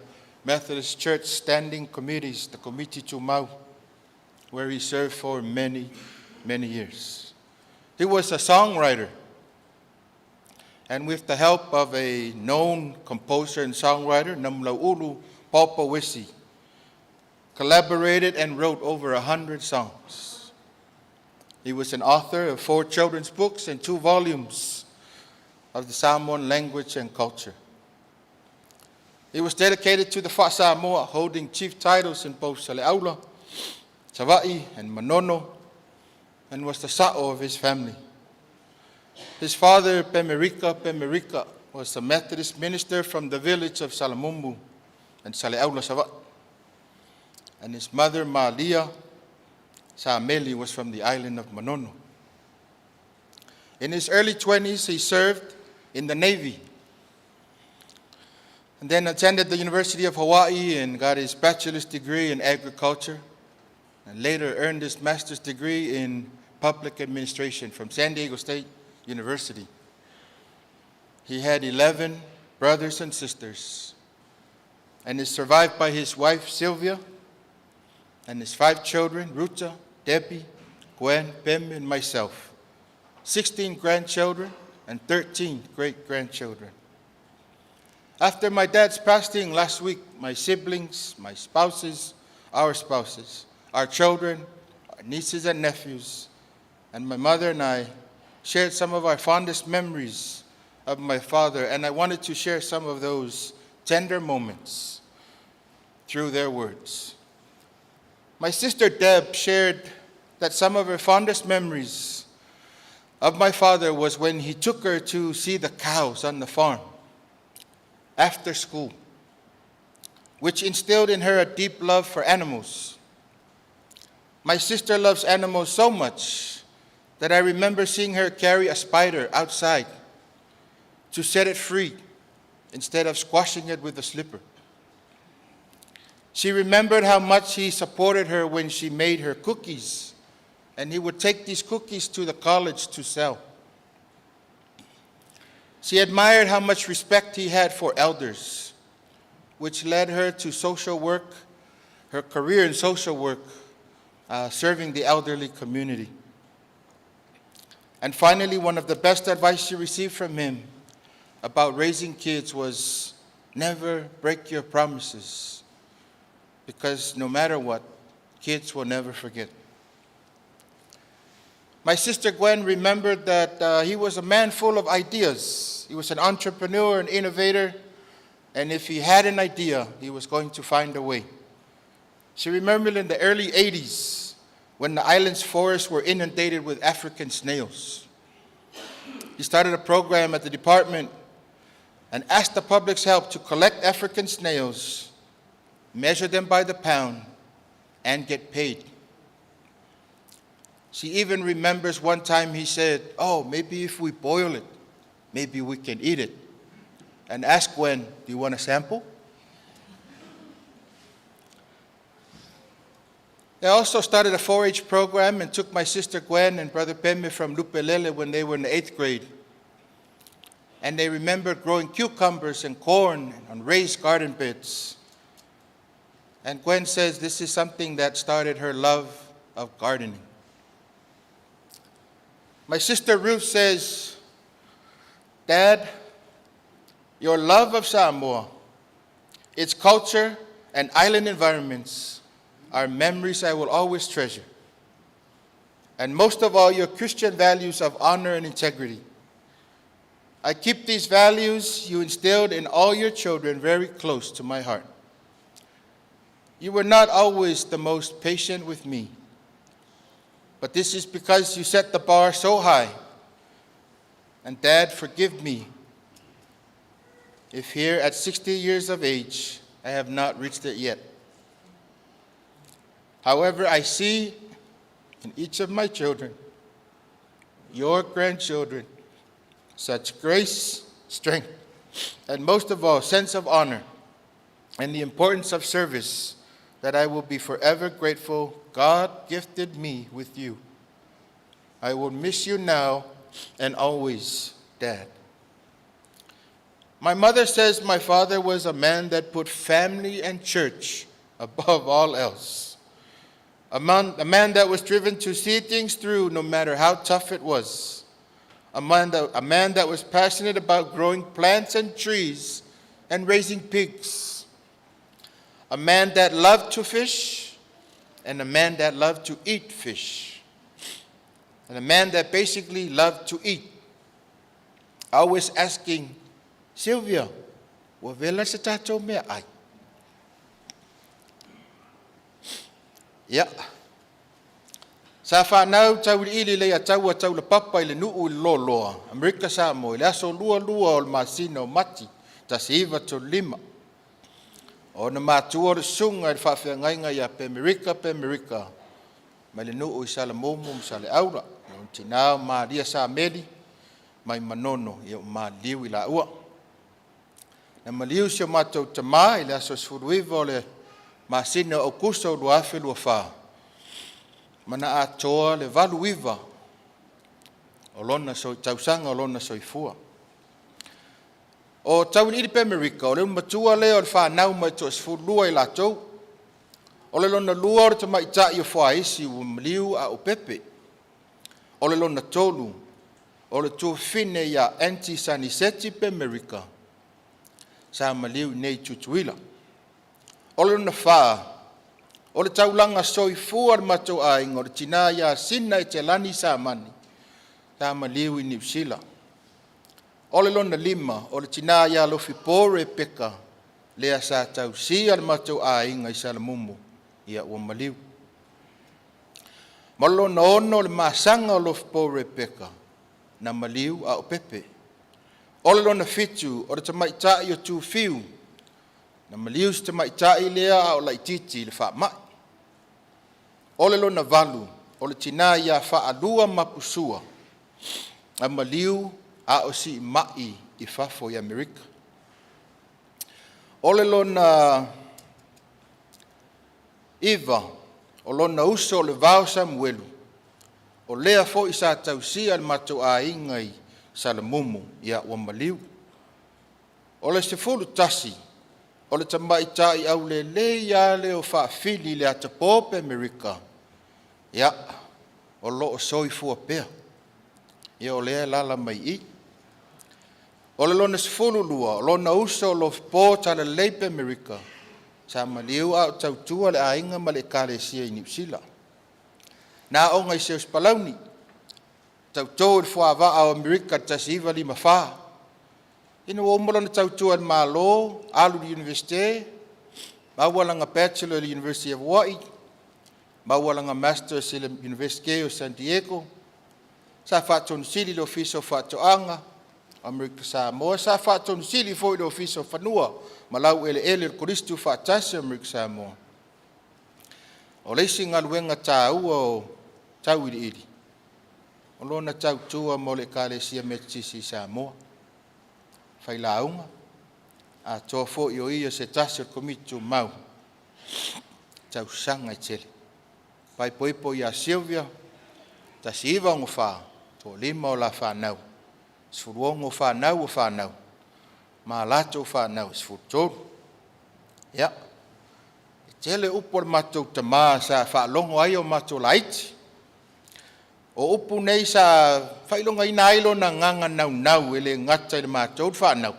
Methodist Church Standing Committees, the Komiti Tumau, where he served for many, many years. He was a songwriter, and with the help of a known composer and songwriter, Namlaulu Papa Wisi, collaborated and wrote over 100 songs. He was an author of four children's books and two volumes of the Samoan language and culture. He was dedicated to the Fa'asamoa, holding chief titles in both Saleaula, Savaii, and Manono, and was the sa'o of his family. His father, Pemerika Pemerika, was a Methodist minister from the village of Salamumu and Saleaula, Savaii. And his mother, Malia Sameli, was from the island of Manono. In his early 20s, he served in the Navy and then attended the University of Hawaii and got his bachelor's degree in agriculture, and later earned his master's degree in public administration from San Diego State University. He had 11 brothers and sisters. And is survived by his wife, Sylvia, and his 5 children, Ruta, Debbie, Gwen, Pim, and myself, 16 grandchildren, and 13 great-grandchildren. After my dad's passing last week, my siblings, my spouses, our spouses, our children, our nieces and nephews, and my mother and I shared some of our fondest memories of my father, and I wanted to share some of those tender moments through their words. My sister Deb shared that some of her fondest memories of my father was when he took her to see the cows on the farm after school, which instilled in her a deep love for animals. My sister loves animals so much that I remember seeing her carry a spider outside to set it free instead of squashing it with a slipper. She remembered how much he supported her when she made her cookies, and he would take these cookies to the college to sell. She admired how much respect he had for elders, which led her to social work, her career in social work, serving the elderly community. And finally, one of the best advice she received from him about raising kids was never break your promises, because no matter what, kids will never forget. My sister Gwen remembered that he was a man full of ideas. He was an entrepreneur, an innovator, and if he had an idea, he was going to find a way. She remembered in the early 80s when the island's forests were inundated with African snails. He started a program at the department and asked the public's help to collect African snails, measure them by the pound, and get paid. She even remembers one time he said, "Oh, maybe if we boil it, maybe we can eat it." And asked Gwen, "Do you want a sample?" They also started a 4-H program and took my sister Gwen and brother Peme from Lupelele when they were in the 8th grade. And they remembered growing cucumbers and corn on raised garden beds. And Gwen says this is something that started her love of gardening. My sister Ruth says, "Dad, your love of Samoa, its culture and island environments are memories I will always treasure. And most of all, your Christian values of honor and integrity. I keep these values you instilled in all your children very close to my heart. You were not always the most patient with me, but this is because you set the bar so high. And Dad, forgive me if here at 60 years of age, I have not reached it yet. However, I see in each of my children, your grandchildren, such grace, strength, and most of all, sense of honor and the importance of service that I will be forever grateful God gifted me with you. I will miss you now and always, Dad." My mother says my father was a man that put family and church above all else. A man that was driven to see things through no matter how tough it was. A man that was passionate about growing plants and trees and raising pigs. A man that loved to fish and a man that loved to eat fish. And a man that basically loved to eat. Always asking, "Sylvia, ua vela se tatou mea'ai?" Ia. Sa fanau tauiliili Leiataua Taulapapa i le nuu i le Loaloa, Amerika Samoa, i le aso 22 o le masina o Mati, 1935. O ona matua o le susuga i le faafeagaiga ia Pemerika Pemerika, mai le nuu i Salamumu ma Saleaula. Lona tinā o Maria Sameli, mai Manono, ia ua maliliu i laua. Na maliu si o matou tamā i le aso 19 o le masina o Aukuso 2024, ma na atoa le 89 o lona tausaga o lona soifua. O Tauiliili Pemerika, o le ulumatua lea o le fanau mai toa-12 i latou. O le lona lua o le tamaitai o Fuaisi ua maliu a o Pepe. O le lona tolu, o le tuafafine ia Enti Saniseti Pemerika sa maliu iinei i Tutuila. O le lona fa, o le taulaga soifua o le matou aiga, o le tina ia Sina Etelani Samani sa maliu i Niu Sila. O le lona lima, o le tina ia Alofipo Rebecca lea sa tausia le matou aiga i Salamumu ina ua maliu. Ma le lona ono, o le masaga o Alofipo Rebecca na maliu a o Pepe. O le lona fitu, o le tamaitai o Tufiu na maliu si tamaitai lea a o laitiiti i le faamai. O le lona valu, o le tina ia Faalua Mapusua na maliu a o siimai i fafo i Amerika. O le lona 9, o lona uso o Levao Samuelu, o lea foi sa tausia le matou aiga i Salamumu ina ua maliu. O le 11, o le tamaitai aulelei lava lea o Faafili Leatapo Pemerika, ia, o lo o soifua pea, ia o lea e alaala mai i i. O le lona 12, o lona uso o Alofipo Talalelei Pemerika, sa maliu a o tautua le aiga ma le ekalesia i Niu Sila. Na aoga i Seusei Palauli, tauto i le fuavaa o Amerika i le 1954. Ina ua uma lona tautua i le Malo, alu i le Iunivesite, maua lana Bachelor i le University of Hawaii, maua lana Masters i le Iunivesite o San Diego. Sa faatonusili i le Ofisa o Faatoaga o Amerika Samoa, sa faatonusili foi i le Ofisa o Fanua ma Laueleele o le Kolisi Tuufaatasi o Amerika Samoa. O le isi galuega taua o Tauiliili, o lona tautua mo le Ekalesia Metotisi i Samoa, failauga, atoa foi o ia o se tasi o le Komiti Tumau i tausaga e tele. Faaipoipo ia Sylvia 1964, toalima o la fanau, 16 fanau o fanau, ma a latou fanau e 13. Ia, e tele upu a le matou tama sa faalogo ai o matou laiti. O upu nei sa faailogaina ai lona agaga naunau e le gata i le matou fanau,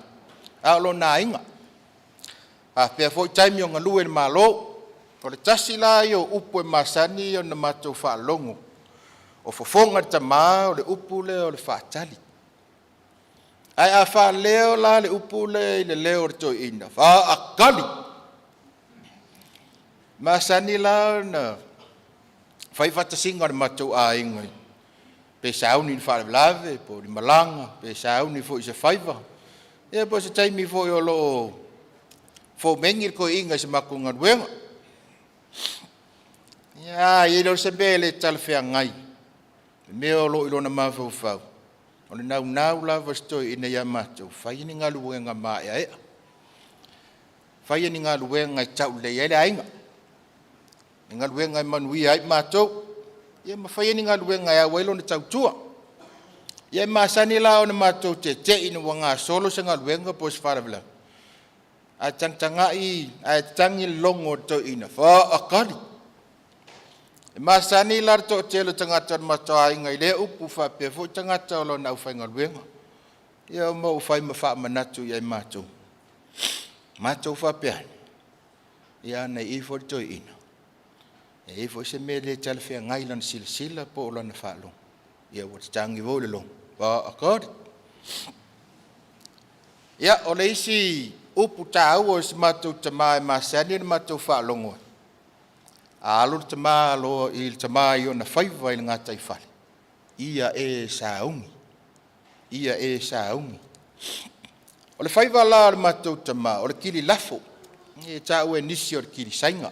a o lona aiga. Faapea foi taimi o galue i le Malo. O le tasi la ia o upu e masani ona matou faalogo o fofoga le tama, o le upu lea o le faatali. Ae a faaleo la le upu lea i le leo o le toeaina, faatali, masani la ona fai faatasiga a le matou aiga pe sauni i le faalavelave po o ni malaga, pe sauni foi i se faiva, ia po o se taimi foi o lo o fomeni le toeaina i se matou galuega. Ia, a i ai loa se mea e le talafeagai, le mea o lo o i lona mafaufau, o le naunau lava o si toeaina ia matou, faia ni galuega maeaea, faia ni galuega e taulelei ai le aiga, ni galuega e manuia ai matou, ia ma faia ni galuega e au ai lona tautua. Ia e masani la ona matou tete'i ina ua gasolo se galuega po o se faalavelave, ae tagatagai ae tatagi le logo a le toeaina, faatali. E masani la le toatele o tagata o le matou aiga i lea upu faapea foi tagata o lona aufaigaluega. Ia ma ua fai ma faamanatu ia i matou, matou faapea ane, ia ana i ifo le toeaina, e i ai foi se mea le talafeagai i lana silasila po o lana faalogo, ia ua tatagi foi le logo, faatali. Ia, o le isi upu taua o si matou tama e masani ona matou faalogo ai, a alu le tama loa i le tama i ona faiva i le gataifale, ia e sauni, ia e sauni. O le faiva la o le matou tama, o le kili lafo, e taua e nisi o le kili Saina.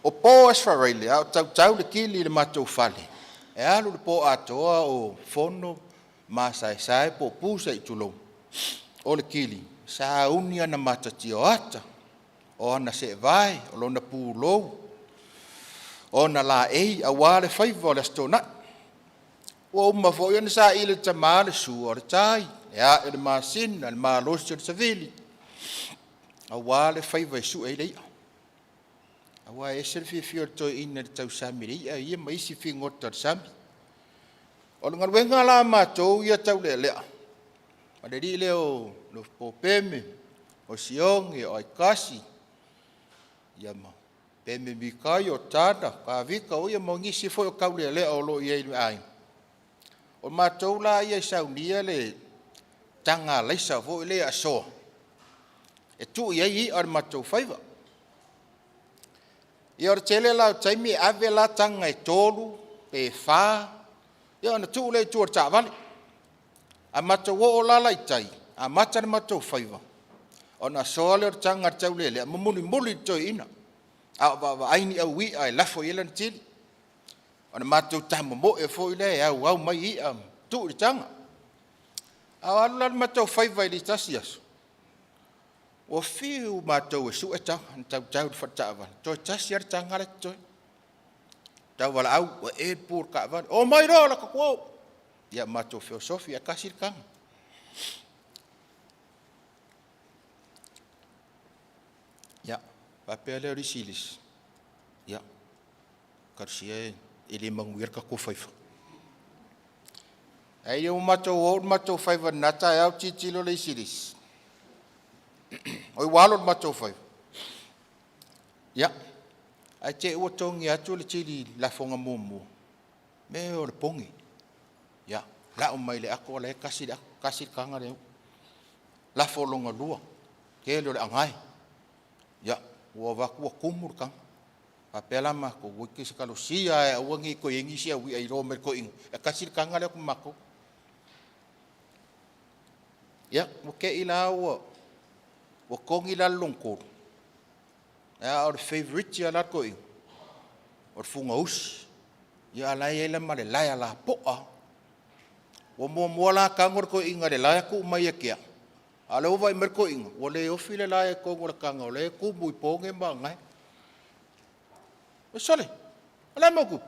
O po o Aso Faraile a o tautau le kili i le matou fale, e alu le po atoa o fono, masaesae po o pu se i tulou, o le kili, sauni ana matatia o ata, o ana seevae, o lona pulou, o ona laei aua le faiva o le Aso Toonai. Ua uma foi ona saili e le tama le sua o le tai, Le a'e o le masina, le malosi o le savili, auā le faiva e su'e ai le i'a. Auā e ese le fiafia o le toeaina i le tausami i le i'a ia ma isi figota o le sami. O le galuega la a matou ia taulealea, ma le alii lea o Lopo Peme, o Siogi, o Aukasi, ia ma Peme Mikaio, o Tada, Kavika, o ia ma nisi foi o taulealea o lo o i ai i le aiga. O matou la ia e saunia le taga alaisa foi lea asoa e tuu i ai i'a o le matou faiva. Ia o le tele la o taimi e ave la taga e 3 pe 4, ia ona tuu lea i tua o le taavale. A matou oo la i tai amata le matou faiva, ona asoa lea o le taga a le taulealea ma mulimuli le toeaina, a o vaavaai ni au i'a e lafo i ai lana tili. Ona matou tamomoe foi lea e auau mai i'a ma tuu i le taga. A o alu la le matou faiva i le tasi aso, ua fiu matou e sue taga na tautau i le faletaavale, toe tasi lava le taga la e totoe. Tauvalaau ua e le pu o le taavale, omai loa latou o. Ia matou feosofi ae tasi le taga. Ia, faapea lea o le isi i le isi, ia talosia e le manuia le tatou faiva. Ae ina ua matou ou le matou faiva i lena taeao, tilotilo le isi i le isi, oi ua alo le matou faiva. Ia, ae te i ua togi atu le tili lafoga muamua, mea o le poge. Ia, lau mai le ato o la e tasi le ato, tasi le taga lea. Lafo lona lua, tele o le agae. Ia, ua avatu ua tumu le taga. Faapea la matou, oi talosia lava e aua ne i toe i ai nisi au i'a e iloa mai e le toeaina e tasi le taga lea ma matou. Ia, ua te i la ua togi la le lona tolu, a o le favourite lava la a le toeaina, o le fugausi. Ia a o la e i ai la ma le laea lapoa lava. Ua muamua la tago le toeaina i le laea tuu mai ia te au, a o lea ua vaai mai le toeaina ua le ofi le laea i totonu o le taga o lea e tumu i poge ma agae. Sole, o le a le mea ua tupu?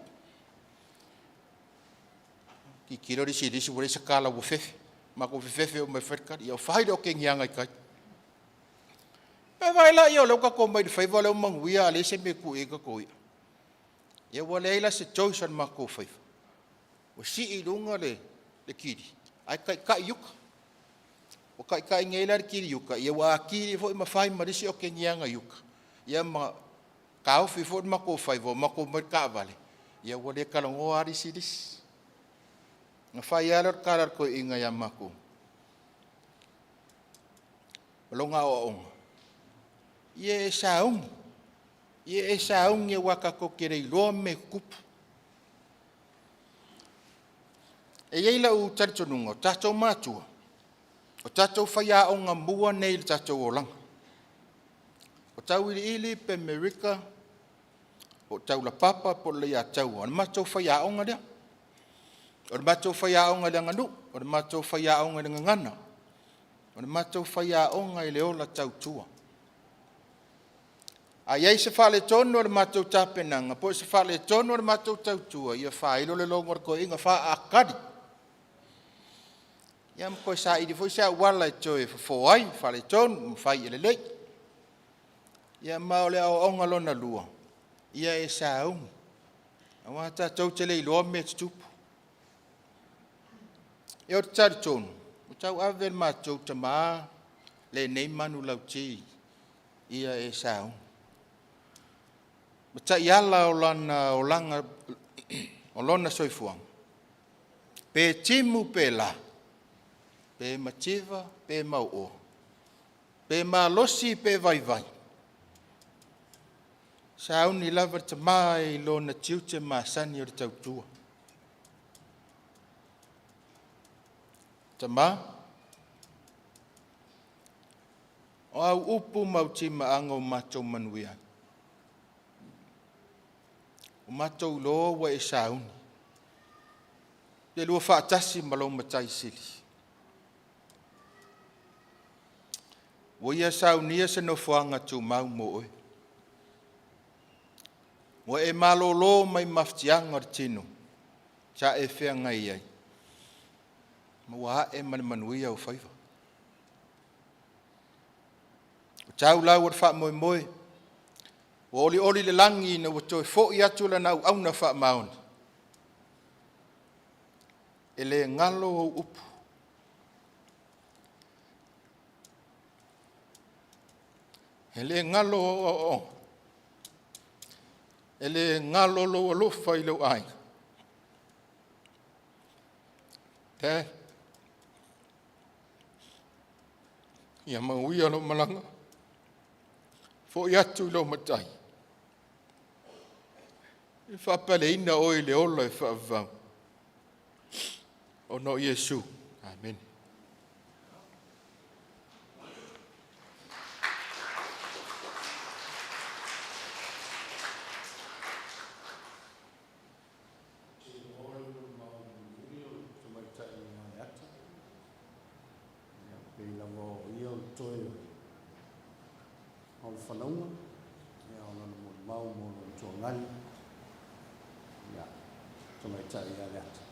Tilotilo le isi i le isi ua leai se tala ua fefe. Matou fefefe uma e fai le tali. Ia ua fai le otegiaga i tai. Ia vaai la o lea ua tatou omai i le faiva lea ua manuia a o leai se mea e tuu i ai tatou i'a. Ia ua leai la se choice a le matou faiva, ua sii i luga le tili ae taitai i uta. Ua taitai nei la le tili i uta, ia ua atili foi ma fai ma le isi otegiaga i uta, ia ma taofi foi le matou faiva ua matou omai i le taavale, ia ua le talanoa lava le isi i le isi. Ona fai lava lea o le tala a le toeaina ia matou, o lona aoaoga, ia e sauni, ia e sauni aua tatou te le iloa mea e tutupu. E i ai lau talitonuga, o tatou matua, o tatou faiaoga mua nei i le tatou olaga. O Tauiliili pe Merika po o Taulapapa po o le Leiataua, o le matou faiaoga lea. O le matou faiaoga i le aganuu, o le matou faiaoga i le gagana, o le matou faiaoga i le ola tautua. A i ai se faaletonu o le matou tapenaga po o se faaletonu o le matou tautua, ia faailo le logo a le toeaina, faatali, ia ma toe saili foi se auala e toe fofo ai faaletonu ma fai ia lelei. Ia ma o le aoaoga lona lua, ia e sauni, aua tatou te le iloa mea e tutupu. Ia ou te talitonu, ua tauave e le matou tama lenei manulauti, ia e sauni. Ma taiala o lana olaga, o lona soifuaga, pe timu pe la, pe mativa pe mauoa, pe malosi pe vaivai, sauni lava le tama i lona tiute masani o le tautua. Tama, o au upu ma au timaaga ua matou manuia ai. Ua matou iloa ua e sauni, le lua faatasi ma lou Matai Sili. Ua ia saunia se nofoaga tumau mo oe. Ua e malolo mai mafatiaga o le tino sa e feagai ai. Ma ua a'e ma le manuia ou faiva. Ua tau lau o le faamoemoe, ua olioli le lagi ina ua toe foi atu lana auauna faamaoni. E le galo ou upu, e le galo au aoaoga, e le galo lou alofa i lou aiga. Dad, ia mauia lou malaga, foi atu i lou Matai, e faapaleina oe i le ola e faavavau, ona o Iesu. Amene. Tamaitai ia Leata, ia, pei lava o ia o le toe o le fanauga, ia, o lana molimau mo lona tuagali, ia, tamaitai ia Leata.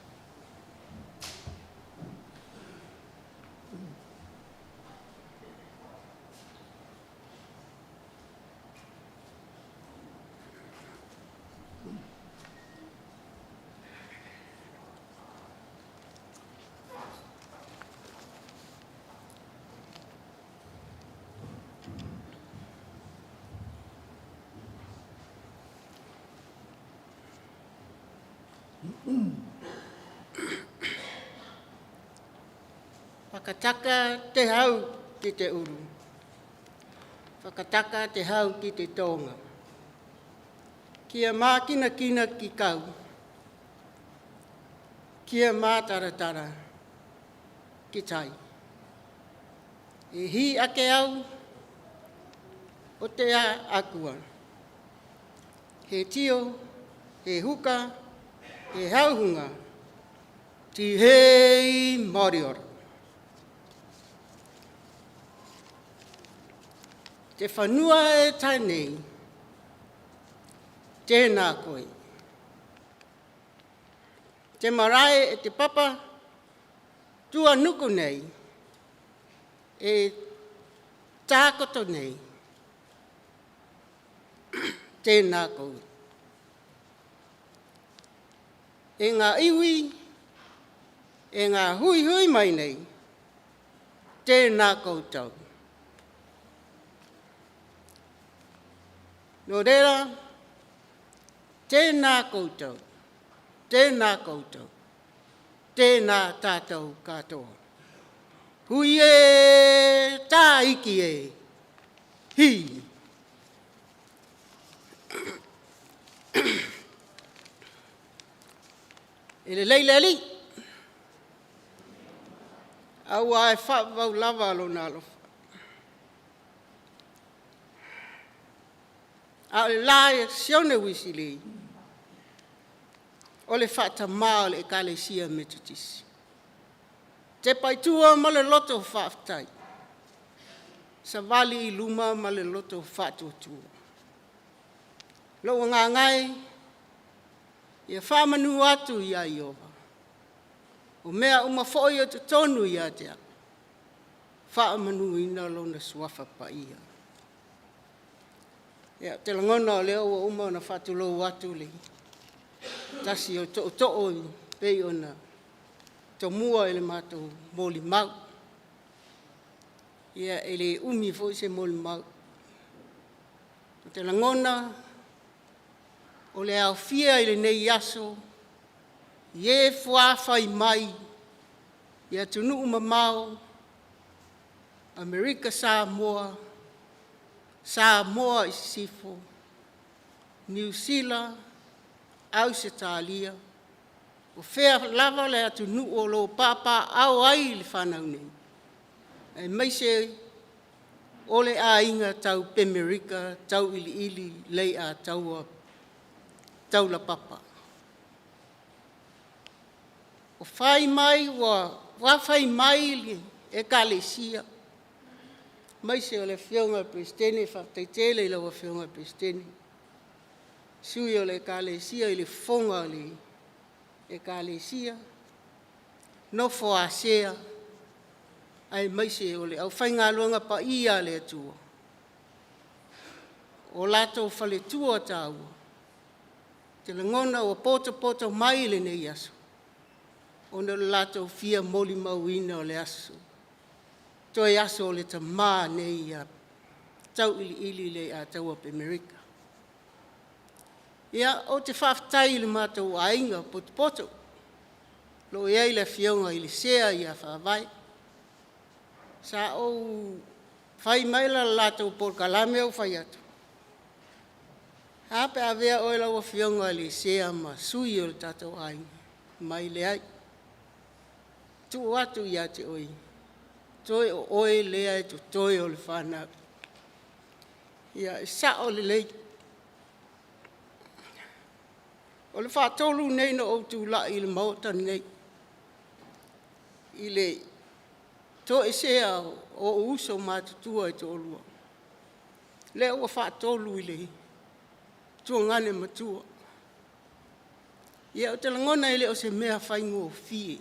Whakataka te hau ki te uru. Whakataka te hau ki te tōnga. Kia mākinakina ki kau. Kia mātaratara ki tai. E hī ake au o te akua. He tio, he huka, he hauhunga. Tihei mauriora. Te whanua e tae nei, tēnā koe. Te marae e te papa tuanuku nei, e tākoto nei, tēnā koe. E ngā iwi, e ngā huihui mai nei, tēnā koutou. Nō reira, tēnā koutou, tēnā koutou, tēnā tātou katoa. Hui e, tāiki e, hi! E lelei le Alii, aua e faavavau lava lona alofa. A o le la e Sione Uisilī, o le faatamā o le Ekalesia Metotisi. Tepa i tua ma le loto faafetai, savali i luma ma le loto faatuatua. Lou agaga e, ia faamanu atu ia Ieova, o mea uma foi o totonu ia te au, faamanuina lona suafa paia. Ia, ou te lagona o lea ua uma ona faatulou atu le tasi o tootoo e pei ona tomua i le matou molimau. Ia, e le umi foi se molimau. Ou te lagona o le aofia i lenei aso i e fuafai mai i atunuu mamao, Amerika Samoa, Samoa i Sisifo, Niu Sila, Ausetalia, o fea lava le atunuu o lo o papaaao ai le fanau nei, aemaise o le aiga tau Pemerika, tauiliili, leiataua, taulapapa. O fai mai ua fai mai le Ekalesia, aemaise o le Afioga i le Peresetene, faafetai tele i lau Afioga i le Peresetene, sui o le Ekalesia i le fofoga o le Ekalesia. nofo a sea, aemaise o le aufaigaluega paia a le Atua, o latou faletua taua, ou te lagona ua potopoto mai i lenei aso ona o le latou fia molimauina o le aso, toe aso o le tama nei ia Tauiliili Leiataua Pemerika. Ia, ou te faafetai i le matou aiga potopoto o lo o i ai le afioga i le Sea ia Faavae. Sa ou fai mai le latou polokalame ou fai atu, "Ae a pe a avea oe lau afioga i le Sea ma sui o le tatou aiga?" Fai mai, "Leai, tuu atu ia te oe, toe o oe lea e totoe o le fanau." Ia e sao lelei. O le faatolu lenei ona ou tulai i le Maota lenei i le toesea o ou uso matutua e toalua, lea ua faatolu i le tuagane matua. Ia ou te lagona e le o se mea faigofie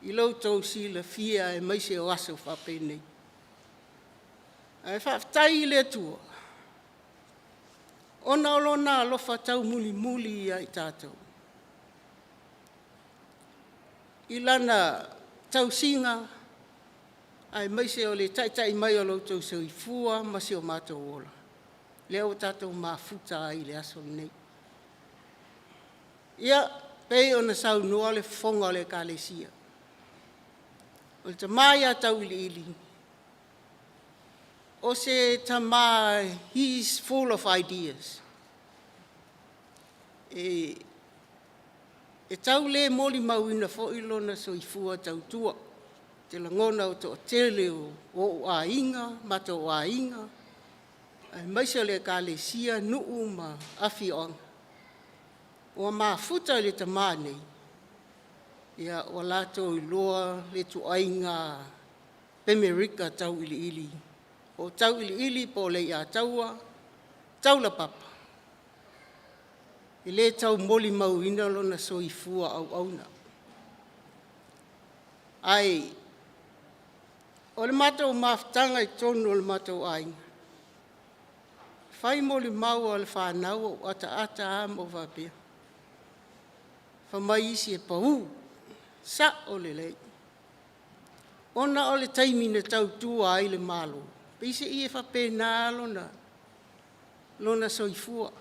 i lo outou silafia aemaise o aso faapenei. Ae faafetai i le Atua ona o Lona alofa taumulimuli ia i tatou i Lana tausiga aemaise o le taitai mai o lo outou soifua ma si o matou ola, lea ua tatou mafuta ai i le aso lenei. Ia, e pei ona saunoa le fofoga o le Ekalesia, o le tama ia Tauiliili, o se tama, he is full of ideas. E tau le molimauina foi lona soifua tautua. Ou te lagona o le toatele o ou aiga, matou aiga, aemaise o le Ekalesia, nuu ma afioaga ua mafuta i le tama nei, ua latou iloa le ituaiga Pemerika Tauiliili, po o Tauiliili po o Leiataua Taulapapa, e le tau molimauina lona soifua auauna. Ae o le matou mafutaga i totonu o le matou aiga, fai molimau a le fanau o ou ataata lava ma ou faapea, fai mai isi e pau, sao lelei. Ona o le taimi na tautua ai i le Malo, peiseai e faapena lava lona soifua.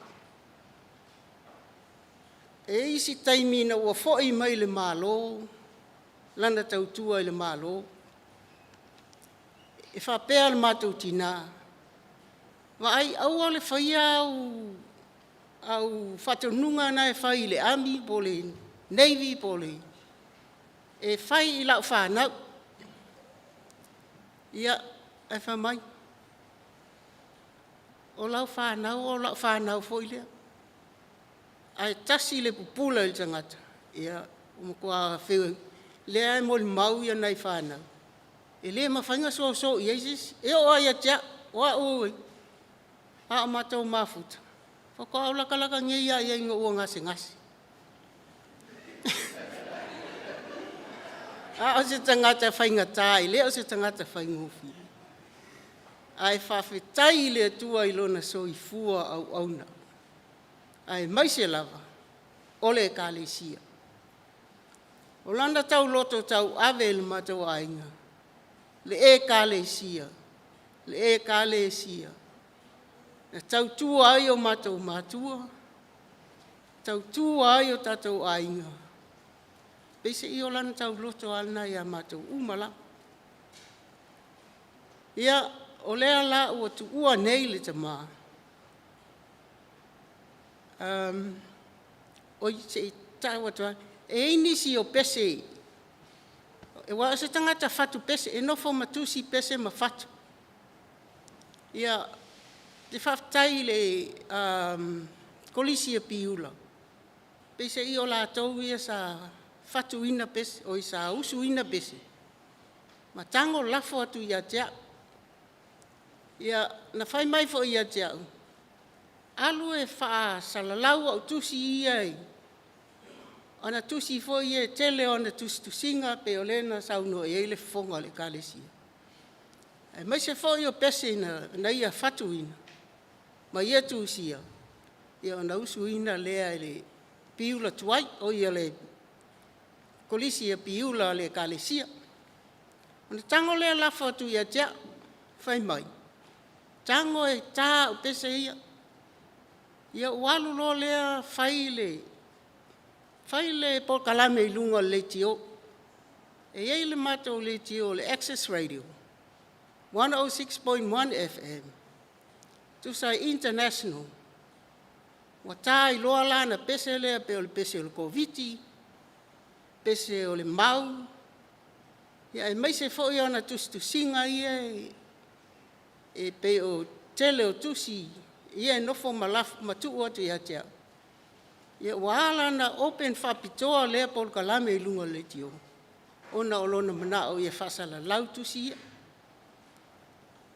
E i ai isi taimi ina ua foi mai le Malo lana tautua i le Malo, e faapea le matou tina, vaai aua le faia au faatonuga na e fai i le Army po o le Navy po o le… e fai i lau fanau. Ia, ae fai mai, o lau fanau o lau fanau foi lea, ae tasi le pupula i le tagata, ia ua matua lea e molimau nai fanau, e le mafai ona soso i ai se isi, e oo lava ia te au. O au a o matou mafuta, faatoa ou latalata nei lava i ai ina ua gasegase. A o se tagata faigata, e le o se tagata faigofie. Ae faafetai i le Atua i lona soifua auauna, aemaise lava o le Ekalesia. O lana tauloto tauave i le matou aiga, le Ekalesia, le Ekalesia na tautua ai o matou matua, tautua ai o tatou aiga, peiseai o lana tauloto lava lena ia matou uma lava. Ia, o lea la ua tuua nei le tama, oi se i tau atu lava, e i ai nisi o pese, aua o se tagata fatu pese, e nofo ma tusi pese ma fatu. Ia, ou te faafetai i le Kolisi a Piula, peiseai o latou ia sa fatuina pese, oi sa usuina pese ma tago lafo atu ia te au. Ia, na fai mai foi ia te au, alu e faasalalau au tusi ia Ana tusi foi ia e tele ona tusitusiga pei o lea na saunoa i ai le fofoga o le Ekalesia, aemaise foi o pese na ia fatuina ma ia tusia, ia ona usuina lea e le Piula tuai, oi le Kolisi a Piula a le Ekalesia. Ona tago lea lafo atu ia te au, fai mai, tago e ta au pese ia. Ia ou alu loa lea fai le polokalame i luga o le leitio. E i ai le matou leitio o le Access Radio 106.1 FM, tusa e international. Ua ta ai loa la ana pese lea pei o le pese o le Koviti, pese o le mau, aemaise foi ona tusitusiga ia e pei o le tele o tusi ia e nofo ma tuu atu ia te au. Ia ua ala ona open faapitoa lea polokalame i luga o le leitio, ona o lona manao ia faasalalau tusi ia.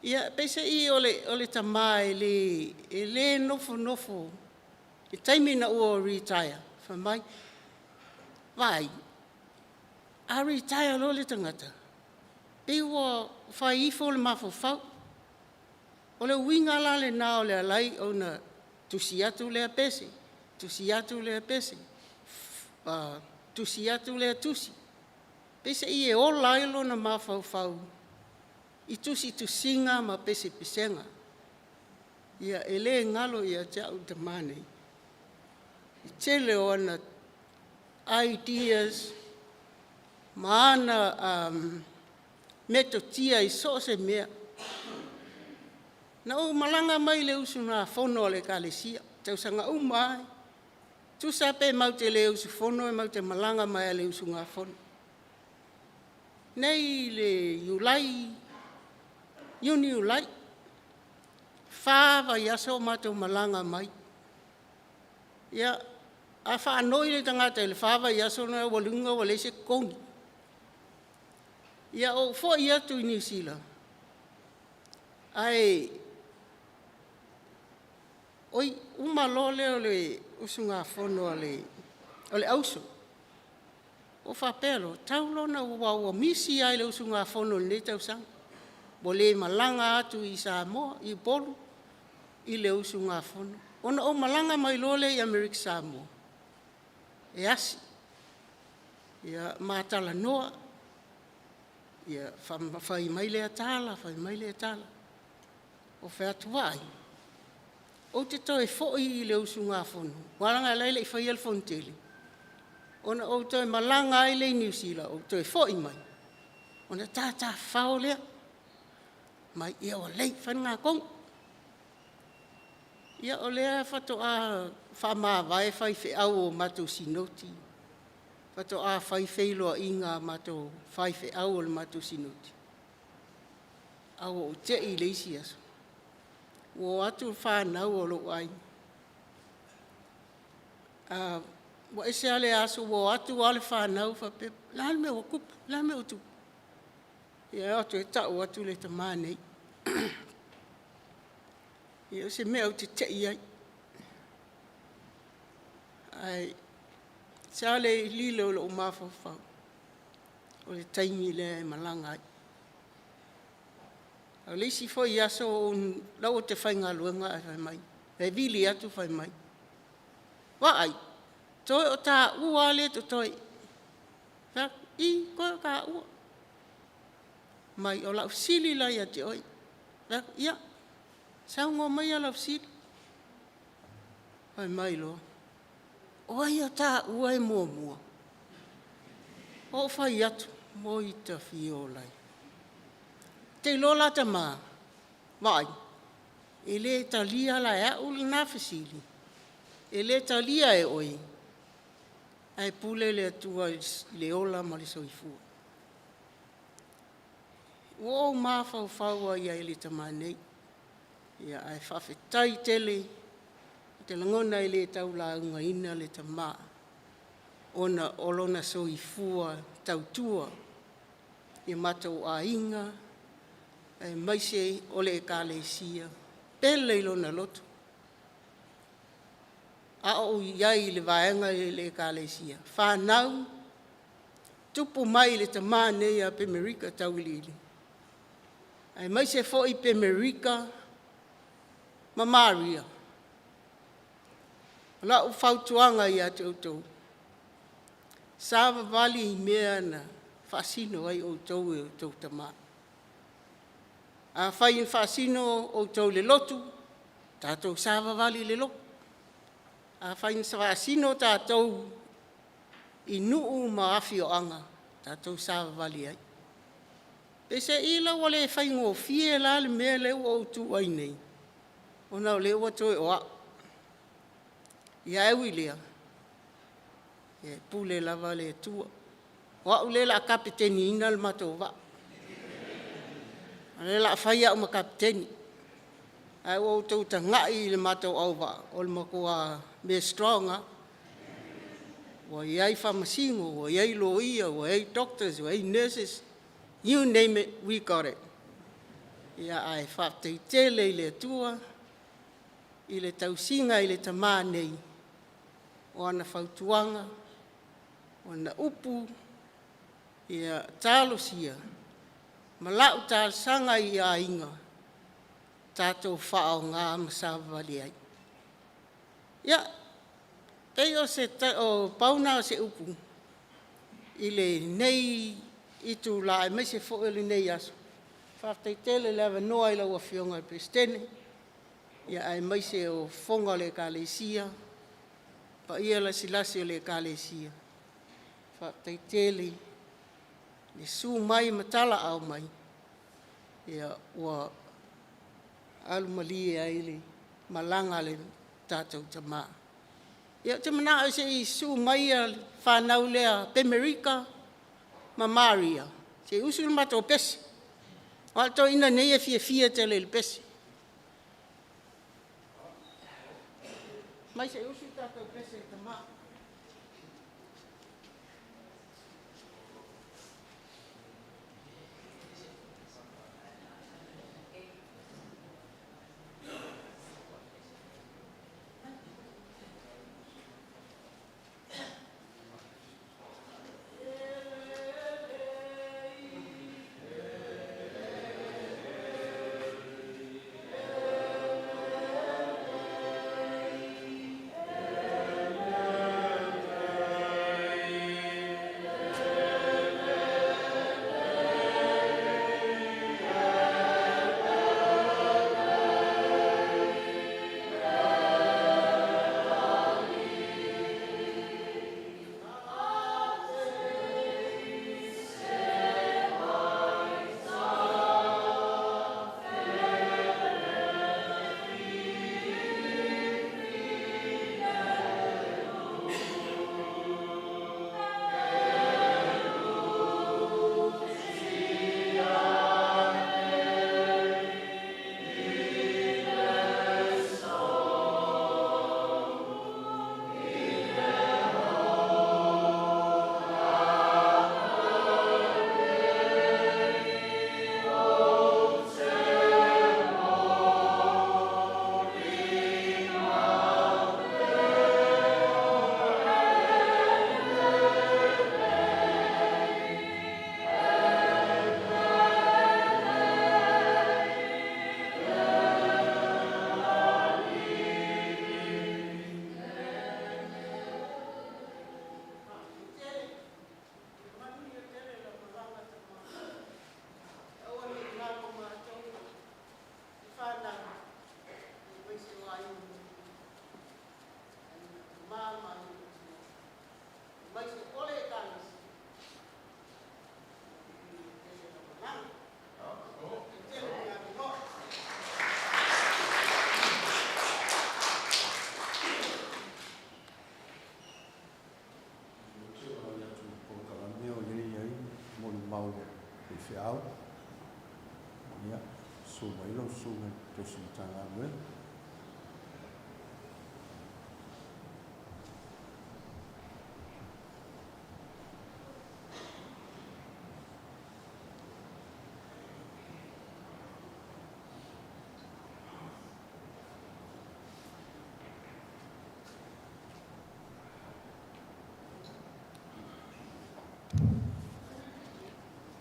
Ia, peiseai o le tama e le nofonofo. I le taimi ina ua retire, fai mai, vaai, a retire loa le tagata, pei ua fai ifo le mafaufau. O le uiga la lena o le ala ai ona tusi atu lea pese, tusi atu lea pese, tusi atu lea tusi, peiseai e ola ai lona mafaufau i tusitusiga ma pesepesega. Ia, e le galo ia te au le tama nei, i le tele o ana ideas ma ana metotia i so o se mea. Na ou malaga mai i le usugafono a le Ekalesia i tausaga uma lava, tusa pe matou te le usufono matou te malaga mai lava i le usugafono. Nei i le Iulai, Iuni, Iulai, 4 vaiaso o matou malaga mai. Ia, a faanoi le tagata i le 4 vaiaso lena ua iloaina ua leai se totogi. Ia ou foi atu i Niu Sila, ae oi, uma loa lea o le usugafono a le Auso, ou faapea loa, tau loa aua ua misi lava i le usugafono i lenei tausaga, ua le malaga atu i Samoa i Upolu i le usugafono. Ona ou malaga mai loa lea i Amerika Samoa e asi, ia ma talanoa, ia fai mai lea tala fai mai lea tala. Ou fai atu, vaai, ou te toe foi i le usugafono, aua leaga o la e le i faia le fonotele, ona ou toe malaga ai lea i Niu Sila ou toe foi mai, ona ta tafafao lea. Fai mai, ia ua lelei, fai lena tonu. Ia o lea faatoa faamavae faifeau o matou sinoti, faatoa fai feiloaiga a matou faifeau o le matou sinoti, ae ua ou te i i le isi aso, ua o atu le fanau a lou aiga, ua ese lava le aso ua o atu lava le fanau faapea, o le a le mea ua tupu, o le a le mea ua tupu? Ia e o atu e tau atu le tama nei. Ia o se mea ou te te i ai. Ae se a le lilo i lou mafaufau, o le taimi lea e malaga ai. O le isi foi aso o la ou te faigaluega ae fai mai, e vili atu fai mai, vaai, toe o taua lava lea e totoe. Ou fai atu, i, toe o taua. Fai mai, o lau fesili la ia te oe. Ou fai atu, ia, saunoa maia lau fesili. Fai mai loa, o ai o taua e muamua? Ou fai atu, oi tafiolae. Ou te iloa la tama, vaai, e le talia la e au lena fesili, e le talia e oe, ae pule le Atua i le ola ma le soifua. Ua ou mafaufau lava i ai i le tama nei, ae faafetai tele. Ou te lagona e le tau laugaina le tama ona o lona soifua tautua i matou aiga aemaise o le Ekalesia, e pele i lona loto. a ou i ai i le vaega i le ekalesia, fanau, tupu mai i le tamā nei a Pemerika Tauiliili, aemaise foi Pemerika ma Maria. O lau fautuaga ia te outou, savavali i mea na faasino ai outou e o outou tama. Afai na faasino outou i le lotu, tatou savavali i le lotu. Afai na faasino tatou i nuu ma afioaga, tatou savavali ai. Peiseai la ua le faigofie la le mea lea ua ou tu ai nei, ona o lea ua toe o au. Ae ui i lea, e pule lava le Atua. O au lea o le a kapeteniina le matou vaa, o lea o le a fai au ma kapeteni. Ae ua outou tagai i le matou auvaa, o le matua mea strong lava. Ua i ai faamasino, ua i ai loia, ua i ai doctors, ua i ai nurses, you name it, we got it. Ia ae faafetai tele i le Atua i le tausiga i le tamā nei, o ana fautuaga, o ana upu, ia talosia ma lau talosaga i aiga, tatou faaaoga ma savavali ai. Ia, pei o pau na o se upu i lenei itula aemaise foi o lenei aso. Faafetai tele le avanoa i lau Afioga i le Peresetene, aemaise o fofoga o le Ekalesia, paia lasilasi o le Ekalesia, faafetai tele le susu mai ma talaaa mai, ua alu malie ai le malaga a le tatou tama. Ia ou te manao se i susu mai le fanau lea a Pemerika ma Maria se i usu le matou pese. Aua o le toeaina nei e fiafia tele i le pese. Mai se i usu le tatou pese i le tama. Aua ne i galo matou le fanau, aemaise o aiga, aiga tama ma aiga tina, aemaise o le Ekalesia, ia manuia tele lau malaga. Faafetai tele mo le avanoa. Ou te vaai atu i le polokalame o lea e i ai molimau a faifeau. Ia, susu mai lau susuga i le tausi Matagaluega.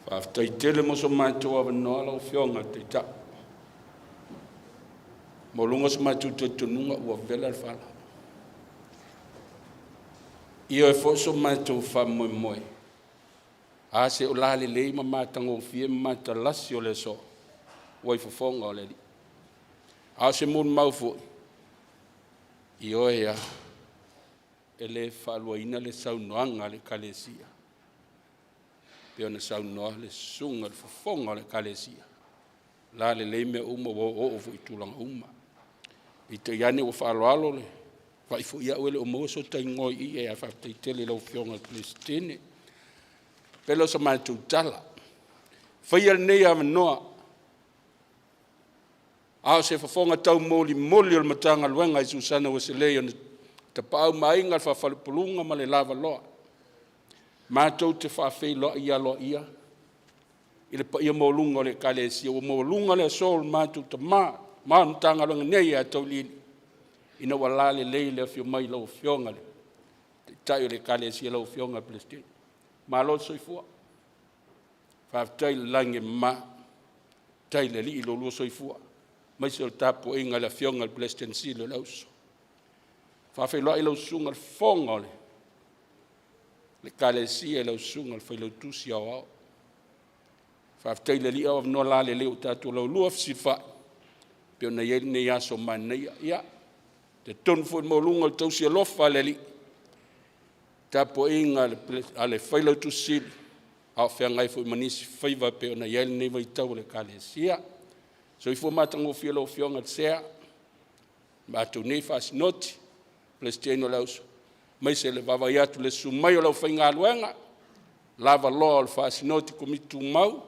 Faafetai tele mo so matou avanoa lau Afioga i le Taitai. Maualuga so matou talitonuga ua vela le fala. Ioe foi so matou faamoemoe, a se o lalelei ma matagofie ma matalasi o le aso ua i fofoga o le Alii. A o se molimau foi, ioe lava, e le faaluaina le saunoaga a le Ekalesia pei ona saunoa le susuga i le fofoga o le Ekalesia, lalelei mea uma ua oooo foi i tulaga uma. Peitai ane ua faaaloalo le vaai foi au e le o maua so ta igoa i i, ae faafetai tele i lau Afioga i le Peresetene. Pei lea o se matou tala, faia lenei avanoa a o se fofoga taumolimoli o le Matagaluega i Susana Ueselei o le Tapaau ma Aiga, le Faafalepuluga ma le Lavaloa, matou te faafeiloai aloaia i le paia maualuga o le Ekalesia, ua maualuga le aso o le matou tama ma o le Matagaluega nei ia Tauiliili, ina ua lalelei le afio mai o lau Afioga i le Taitai o le Ekalesia, lau Afioga i le Peresetene. Malo le soifua, faafetai i le lagi e mama, faafetai i le Alii i lo oulua soifua, aemaise o le tapuaiga a le Afioga i le Peresetene Sili o le Auuso. E faafeiloai lau Susuga i le Fofoga o le Ekalesia i lau Susuga i le Failautusi Aoao. Faafetai i le Alii o avanoa lalelei ua tatou laulua fesilafai pei ona i ai lenei aso manaia. Ia, e talitonu foi le maualuga o le tausi alofa a le Alii, tapuaiga a le Failautusi Sili a o feagai foi ma nisi faiva pei ona i ai lenei vaitau o le Ekalesia. Soifua matagofie lau Afioga i le Sea, matou nei faasinoti, Peresetene o le Auuso, aemaise le vaavaai atu i le susu mai o le aufaigaluega lavaloa o le faasinoti Komiti Tumau,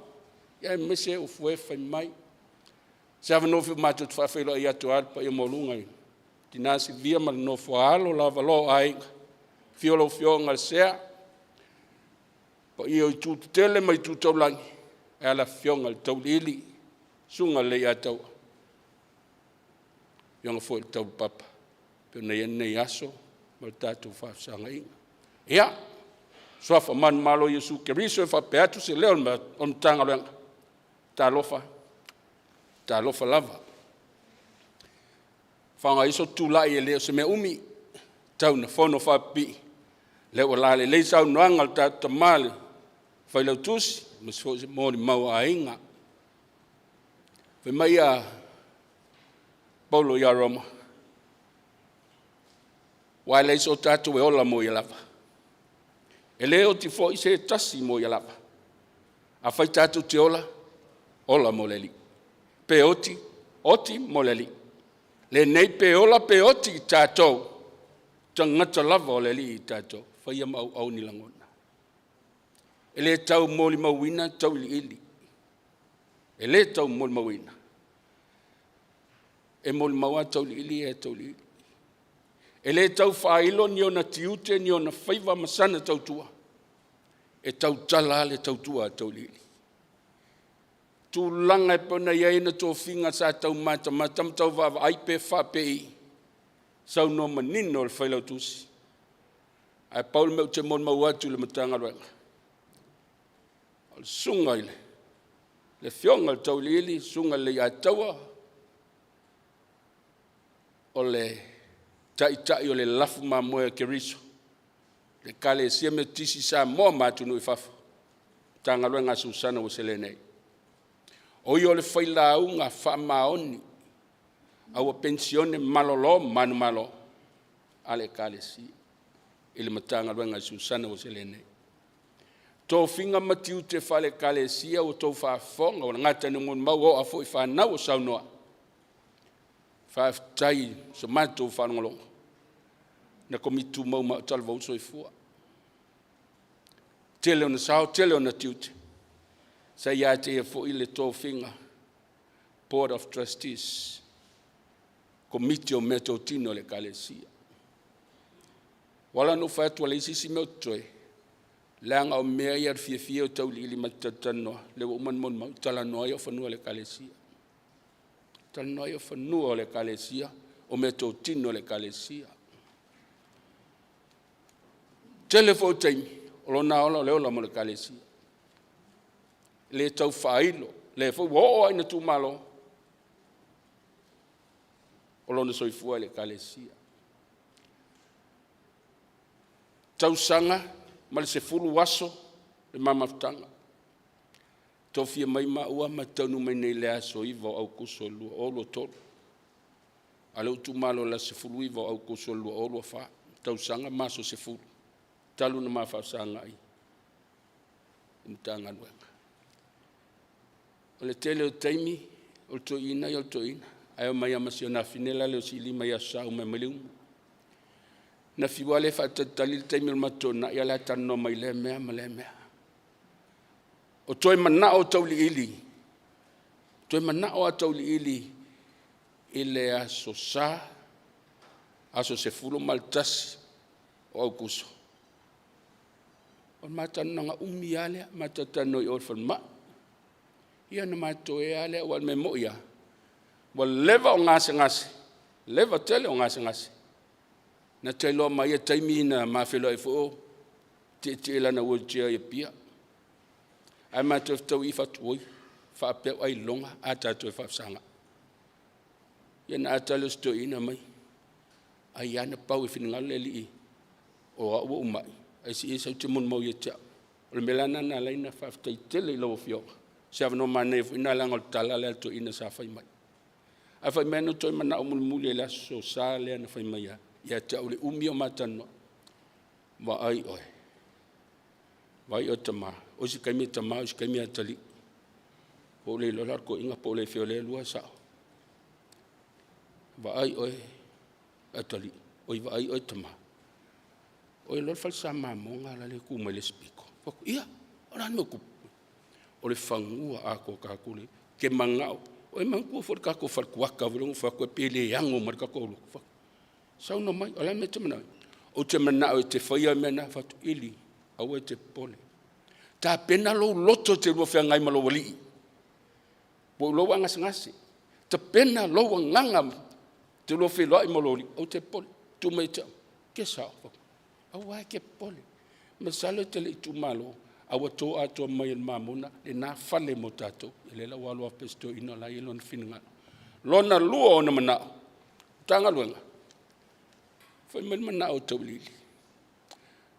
aemaise o foe fai mai. Se avanoa foi matou te faafeiloai atu ai le paia maualuga i tina Sivia ma le nofo a alo lavaloa o aiga, afio lau Afioga i le Sea, paia o itu tetele ma itu taulagi, ae a le afioga i le Tauiliili, susuga i le Leiataua, afioga foi i le Taulapapa e pei ona i ai lenei aso ma le tatou faafesagaiga. Ia, suafa manumalo o Iesu Keriso e faapea atu se leo o le Matagaluega, talofa, talofa lava. Faaaoga ia sou tulai, e le o se mea umi, tau ina fono faapipii, lea ua lalelei saunoaga a le tatou tama le Failautusi, aemaise foi o molimau a aiga. Fai mai a Paulo ia Roma, aua e leai so tatou e ola mo ia lava, e le oti foi se tasi mo ia lava. Afai tatou te ola, ola mo le Alii. Pe oti, oti mo le Alii. Lenei pe ola pe oti i tatou, tagata lava o le Alii i tatou, faia ma auau ni lagona. E le tau molimauina tauiliili, e le tau molimauina, e molimau lava tauiliili ia e tauiliili. E le tau faailo ni ona tiute ni ona faiva ma sana tautua, e tautala lava le tautua a tauiliili. Tulaga e pei ona i ai ona tofiga sa tau matamata ma tau vaavaai pe faapei, saunoa manino le Failautusi. Ae pau le mea ou te molimau atu i le Matagaluega, o le susuga i le Afioga i le Tauiliili, susuga i le Leiataua, o le taitai o le lafu mamoe a Keriso, le Ekalesia Metotisi i Samoa ma atunuu i fafo, Matagaluega a Susana Ueselei nei. O ia o le failauga faamaoni, a ua penisione malolo manumalo a le Ekalesia i le Matagaluega a Susana ua selei nei. Tofiga ma tiute faale-Ekalesia ua outou faafofoga, ua gata ina molimau o a foi fanau o saunoa. Faafetai i sa matou faalogologo na komiti tumau ma o talavou le soifua. Tele ona sao, tele ona tiute, sa ia te ia foi le tofiga Board of Trustees, Komiti o Mea Totino a le Ekalesia. Ua ala ona ou fai atu ua leai se isi mea o totoe, leaga o mea ia o le fiafia o tauiliili ma talatalanoa, lea ua uma ona molimau, talanoa ai o fanua o le Ekalesia. Talanoa ai o fanua o le Ekalesia, o mea totino a le Ekalesia. Tele foi o taimi, o lona ola o le ola mo le Ekalesia. Le tau faailo, lea foi ua oo lava ina tuumalo o lona soifua i le Ekalesia. Tausaga ma le 10 aso le ma mafutaga. Tofia mai maua ma taunuu mai nei i le aso 9 o Aukuso 2023. A o lea ua tuumalo i le aso 19 o Aukuso 2024, tausaga ma aso 10 talu ona ma faafesagai i Matagaluega. O le tele o taimi, o le toeaina ia o le toeaina, ae omai lava ma si ona afine la le o Siilima i Aso Sa uma e aumai le umu. Na fiu lava la e faatalitali le taimi o le matou toonai, ae o le a talanoa mai lea mea ma lea mea. O toe manao tauiliili, toe manao lava tauiliili i le Aso Sa, aso 11 o Aukuso, o le ma talanoaga umi lava lea, ma talatalanoa i o i le falemai. Ia ona ma totoe lava lea, aua o le mea moni lava, ua leva o gasegase, leva tele o gasegase, na ta iloa ma ia taimi na ma feiloai ai foi o tietie i lana wheelchair i Apia. Ae matou fetaui fai atu, oi, faapea ailoga a tatou faafesagai. Ia na ata lea o si toeaina mai, ai lava na pau e finagalo le Alii o au ua ou mai, ae se i e sau e te molimau ia te au. O le mea la lena na ala ai ona faafetai tele i lau Afioga, o se avanoa manaia foi lena leaga o le tala lea a le toeaina sa fai mai. Ae fai mai na ou toe manao mulimuli i le Aso Sa lea na fai mai ai ia te au i le umi o ma talanoa, vaai oe, vaai oe tama, o isi taimi e tama, o isi taimi e atalii. Ua ou le iloa la o le toeaina po o le fea o lea e lua e sao. Vaai oe atalii, oi vaai oe tama, ua e iloa le falesa mamoga lale e tu mai le isi pito? Ou fai atu, ia, o le a le mea ua tupu? O le fanua atoa o tatou lea e i ai. Ou te manao, e manatua foi le tatou fale kuata foi lea na ou fai atu ai pe le ano mai le tatou lotu. Fai atu, saunoa mai, o le a le mea e te manao ai? Ou te manao e te faia le mea lena. Ou fai atu, Ili, aua e te popole, tapena lou loto e te lua feagai ma lou Alii. Ua ou iloa ua e gasegase, tapena lou agaga e te lua feiloai ma lou Alii, aua e te popole. Tuu mai ia te au, ke sao. Aua e te popole, masalo e te le i tuumalo, a ua to atoa mai e le mamona lena fale mo tatou. O lea la ua alu lava faapea si toeaina o la e i ai lona finagalo. Lona lua o ona manao, Matagaluega, fai mai le manao o Tauiliili,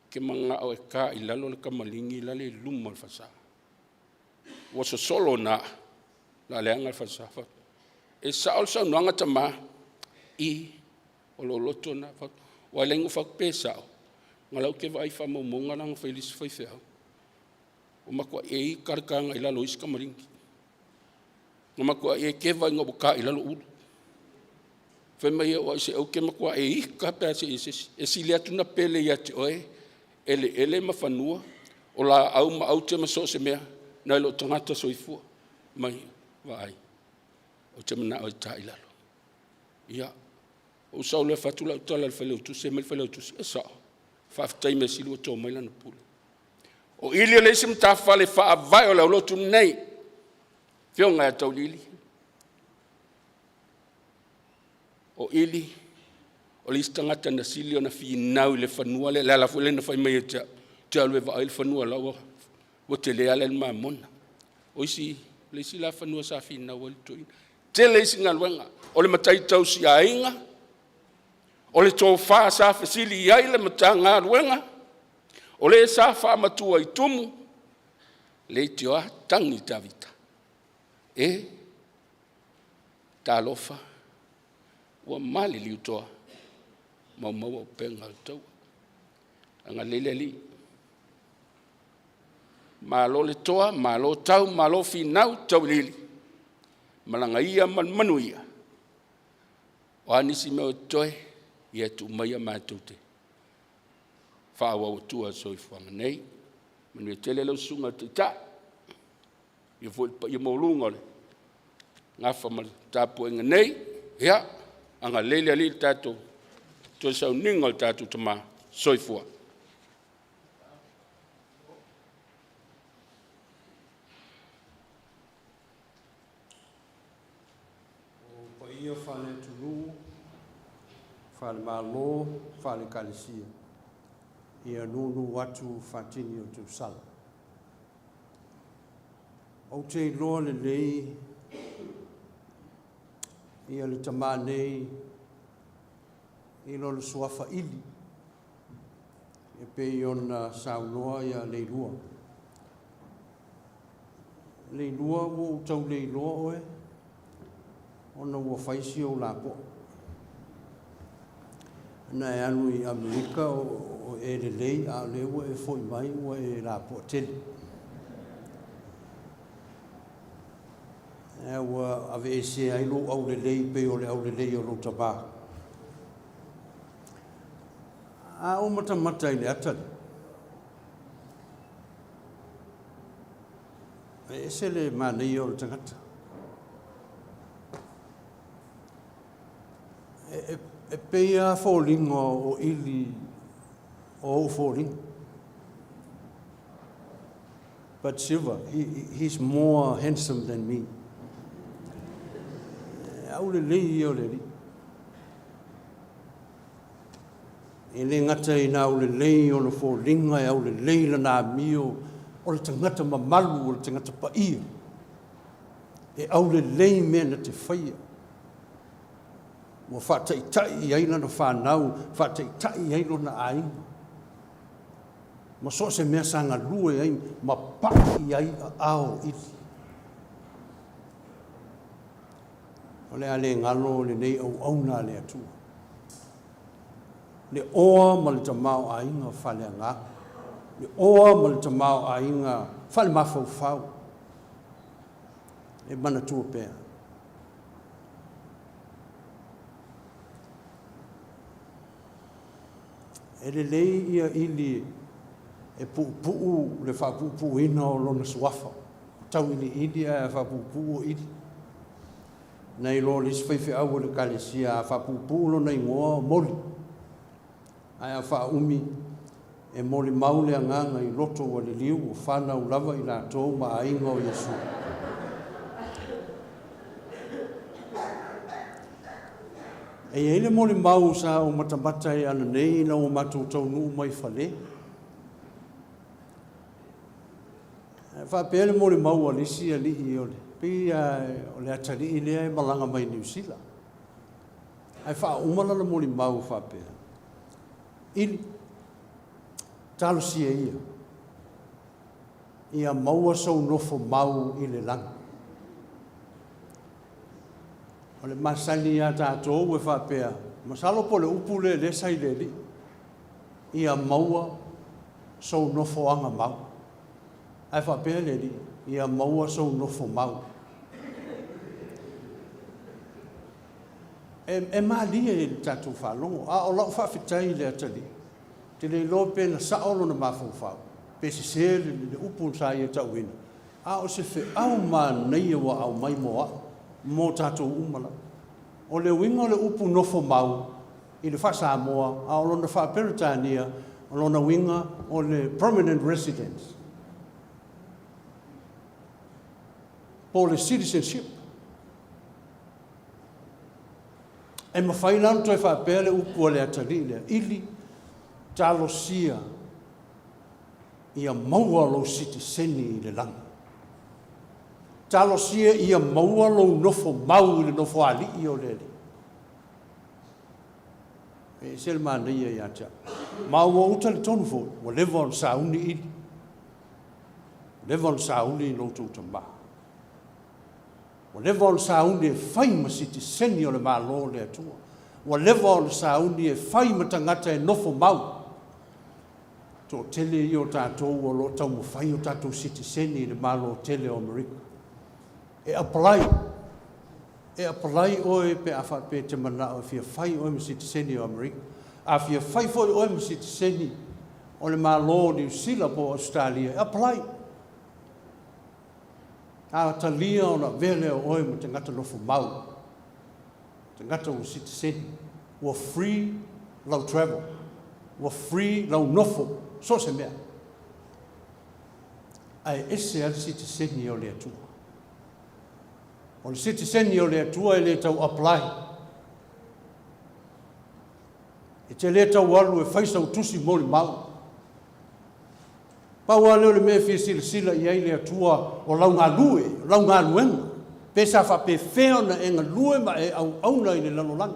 ou te manao e ta i lalo le tamaligi lale i luma o le falesa. Ua sosolo na aa, o le a leaga le falesa. E sao le saunoaga tama? I, o lou loto lena. Ua ala ai ona ou fai atu pe sao, ona o la ou te vaai i faamaumauga la na fai e le isi faifeau, ua matuai e ita le taga i lalo o isi tamaligi, na matuai e keva ina ua ta i lalo ulu. Fai mai au aisea e te matua e ita lava pe a see i se isi, e sili atu ona pele ia te oe eleele ma fanua, o laau ma aute ma so o se mea, nai lou tagata soifua. Mai, vaai, ou te manao e ta i lalo. Ia, ou sau loa e fai atu lau tala i le failautusi, aumai le failautusi, e sao, faafetai mea sili ua to mai lana pule. O Ili o le isi matafale faavae o le aulotu lenei, afioga ia Tauiliili, o Ili o le isi tagata na sili ona finau i le fanua lea, le ala foi lea na fai mai ai te au, te alu e vaai le fanua la ua, ua tele lea le mamona. O isi, le isi la fanua sa finau ai le toeaina. Tele isi galuega, o le matai tausiaiga, o le tofa sa fesili i ai le Matagaluega, o le sa faamatua i tumu, leitioa tagi Tavita. E, talofa, ua maliliu toa, maumau auupega o le taua. Agalelei le Alii, malo le toa, malo tau, malo finau tauiliili, malaga ia ma le manuia. O a nisi mea o totoe, ia tuu maia matou te faaauau atua i le soifuaga nei. Manuia tele lau Susuga i le Taitai, faapea foi le paia maualuga o le nafa ma le tapuaiga nei. Ia, agalelei le Alii i le tatou toe sauniga o le tatou Tama. Soifua. O paia faale-atunuu, faale-Malo, faale-Ekalesia, ia nuunuu atu faatini o tausala. Ou te iloa lelei ia le tamā nei i lona suafa Ili, e pei ona saunoa ia Leilua. Leilua, ua ou tau le iloa oe, ona ua fai si ou lapoa. Na e alu i Amerika o e lelei, a o lea ua e foi mai ua e lapoa tele. Ae ua aveesea ai lou aulelei pei o le aulelei o lou tamā. A ou matamata i le ata lea, e ese le manaia o le tagata. E, e, e pei lava foliga o ili o ou foliga. But Siva, he, he's more handsome than me. E aulelei ia o le alii. E le gata ina aulelei ona foliga, e aulelei lana amio, o le tagata mamalu, o le tagata paia. E aulelei mea na te faia. Ua faataitai i ai lana fanau, faataitai i ai lona aiga. Ma so o se mea sa galue ai ma pai ai aao o Ili. O le a le galo lenei auauna a le Atua. Le oa ma le tamaoaiga faaleagaga. Le oa ma le tamaoaiga faale-mafaufau. E manatua pea. E lelei ia Ili e puupuu le faapuupuuina o lona suafa. Tauiliili ae faapuupuu o Ili. Na iloa le isi faifeau o le Ekalesia a faapuupuu lona igoa o Moli. Ae a faaumi, e molimau le agaga i loto ua liliu, ua fanau lava i latou ma aiga o Iesu. E i ai le molimau sa ou matamata ai ananei ina ua matou taunuu mai Fale. E faapea le molimau a le isi alii o le, pei o le atalii lea e malaga mai Niu Sila. Ae faauma lana molimau faapea, Ili, talosia ia, ia maua sou nofo mau i le lagi. O le masani ia tatou e faapea, masalo po o le upu lea lea sa i le Alii, ia maua sou nofoaga mau. Ae faapea le Alii, ia maua sou nofo mau. E, e malie i le tatou faalogo, a o lau faafetai i le atalii, ou te le iloa pe na sao lona mafaufau, pe sese le, le upu sa ia tauina, a o se feau manaia ua aumai mo au, mo tatou uma lava. O le uiga o le upu nofo mau i le faa-Samoa, a o lona faa-Peretania, o lona uiga o le permanent residence, po o le citizenship. E mafai la ona toe faapea le upu a le atalii lea, Ili, talosia ia maua lou sitiseni i le lagi. Talosia ia maua lou nofo mau i le nofoalii o le Alii. E ese le manaia ia te au. Ma ua ou talitonu foi, ua leva ona sauni Ili. Ua leva ona sauni lo outou tamā. Ua leva ona sauni e fai ma sitiseni o le Malo o le Atua. Ua leva ona sauni e fai ma tagata e nofo mau. Toatele ia o tatou o lo o taumafai o tatou sitiseni i le Malo tele o Amerika. E apply. E apply oe pe a faapea e te manao e fia fai oe ma sitiseni o Amerika. A fia fai foi oe ma sitiseni o le Malo o Niu Sila po o Ausetalia, e apply. A talia ona avea lea o oe ma tagata nofo mau, tagata ua sitiseni, ua free lau travel, ua free lau nofo, so o se mea. Ae ese lava le sitiseni o le Atua. O le sitiseni o le Atua e le tau apply. E te le tau alu e fai sau tusi molimau. Pau lava lea o le mea e fia silasila i ai le Atua o lau galue, o lau galuega, pe sa faapefea ona e galue ma e auauna i le lalolagi.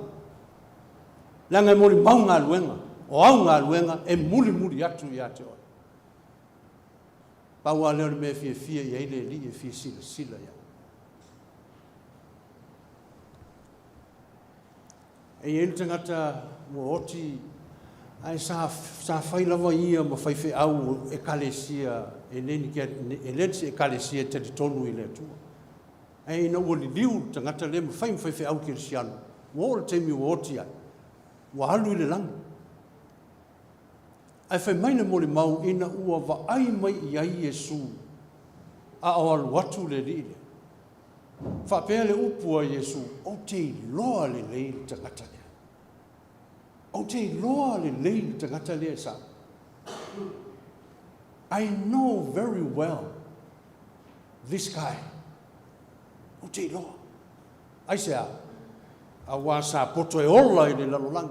Leaga e molimau galuega, o au galuega e mulimuli atu ia te oe. Pau lava lea o le mea e fiafia i ai le Alii e fia silasila i ai. E i ai le tagata ua oti ae sa, sa fai lava ia ma faifeau o ekalesia, e le ni, e le se ekalesia e talitonu i le Atua. Ae ina ua liliu le tagata lea ma fai ma faifeau kerisiano, ua oo i le taimi ua oti ai, ua alu i le lagi. Ae fai mai le molimau ina ua vaai mai i ai Iesu a o alu atu le alii lea. Faapea le upu a Iesu, Ou te iloa lelei le tagata lea. Ou te iloa lelei le tagata lea e sau. I know very well this guy. Ou te iloa. Aisea? Aua sa poto e ola i le lalolagi.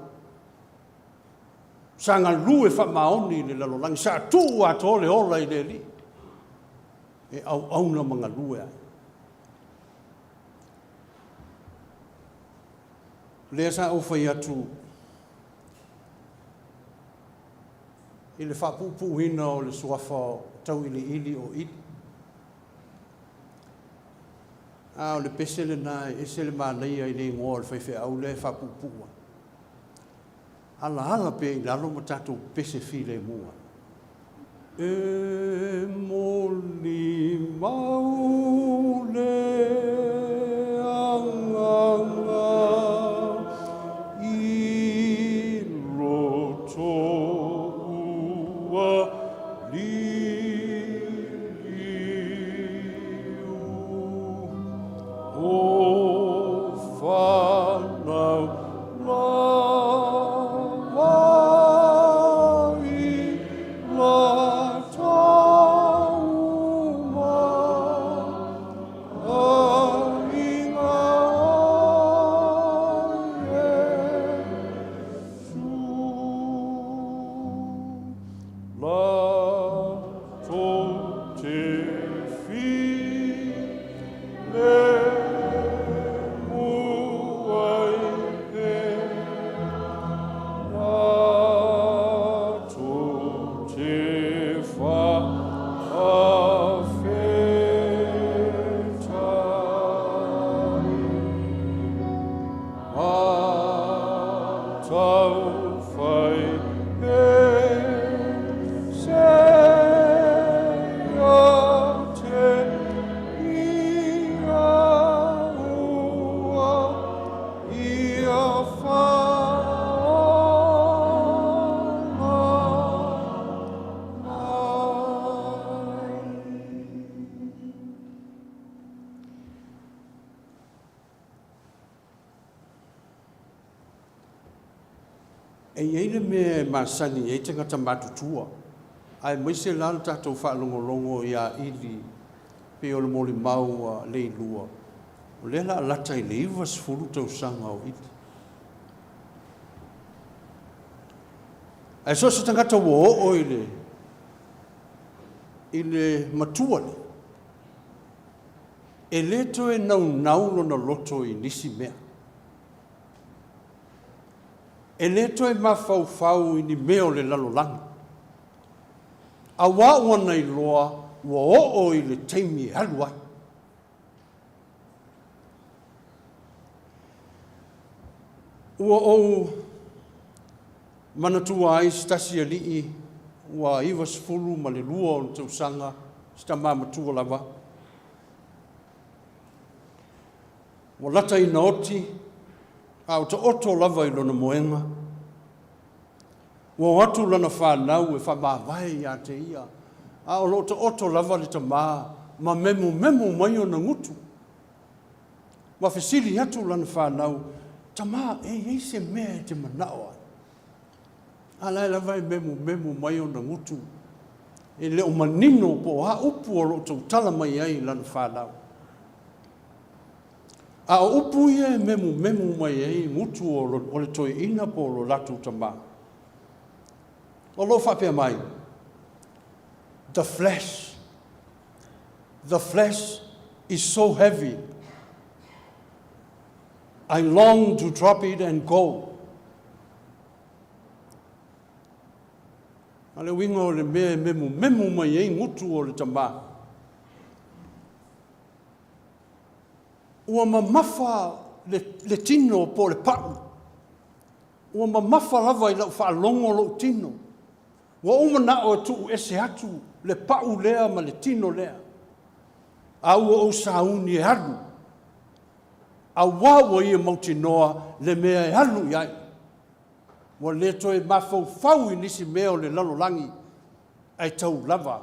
Sa galue faamaoni i le lalolagi. Sa tuu atoa le ola i le Alii e auauna ma galue ai. Lea sa ou fai atu i le faapuupuuina o le suafa tauiliili o Ili. A o le pese lena e ese le manaia i le igoa o le faifeau lea e faapuupuu ai. Alaala pea i lalo ma tatou pese filemu ai. E molimau le Agaga i roto ua liliu o whanau lava i la tauma aiga Iesu Latou te filemu ai pea, latou te faafetai. E i ai le mea e masani ai tagata matutua, aemaise la le tatou faalogologo iā Ili pei o le molimau a Leilua, o lea la a lata i le 90 tausaga o Ili. Ae so o se tagata ua oo i le i le matua lea, E le toe naunau lona loto i nisi mea. E le toe mafaufau i ni mea o le lalolagi. Auā ua na iloa ua oo i le taimi e alu ai. Ua ou manatua ai se tasi alii ua 92 ona tausaga, se tama matua lava. Ua lata ina oti, a o taoto lava i lona moega. Ua o atu lana fanau e faamavae ia te ia, a o lo o taoto lava le tama ma memomemo mai ona gutu. Ma fesili atu lana fanau, Tama, e i ai se mea e te manao ai? A la e lava e memomemo mai ona gutu, e le o manino po o a upu o lo o tautala mai ai i lana fanau. A o upu ia e memomemo mai ai gutu o le toeaina po o lo latou tama. O lo o faapea mai, The flesh, the flesh is so heavy. I long to drop it and go. A le uiga o le mea e memumemu mai ai gutu o le tamā. Ua mamafa le, le tino po o le pa'u. Ua mamafa lava i lau faalogo lou tino. Ua ou mana'o e tuu ese atu le pa'u lea ma le tino lea, a ua ou sauni e alu, auā ua ia mautinoa le mea e alu i ai. Ua le toe mafaufau i nisi mea o le lalolagi, ae tau lava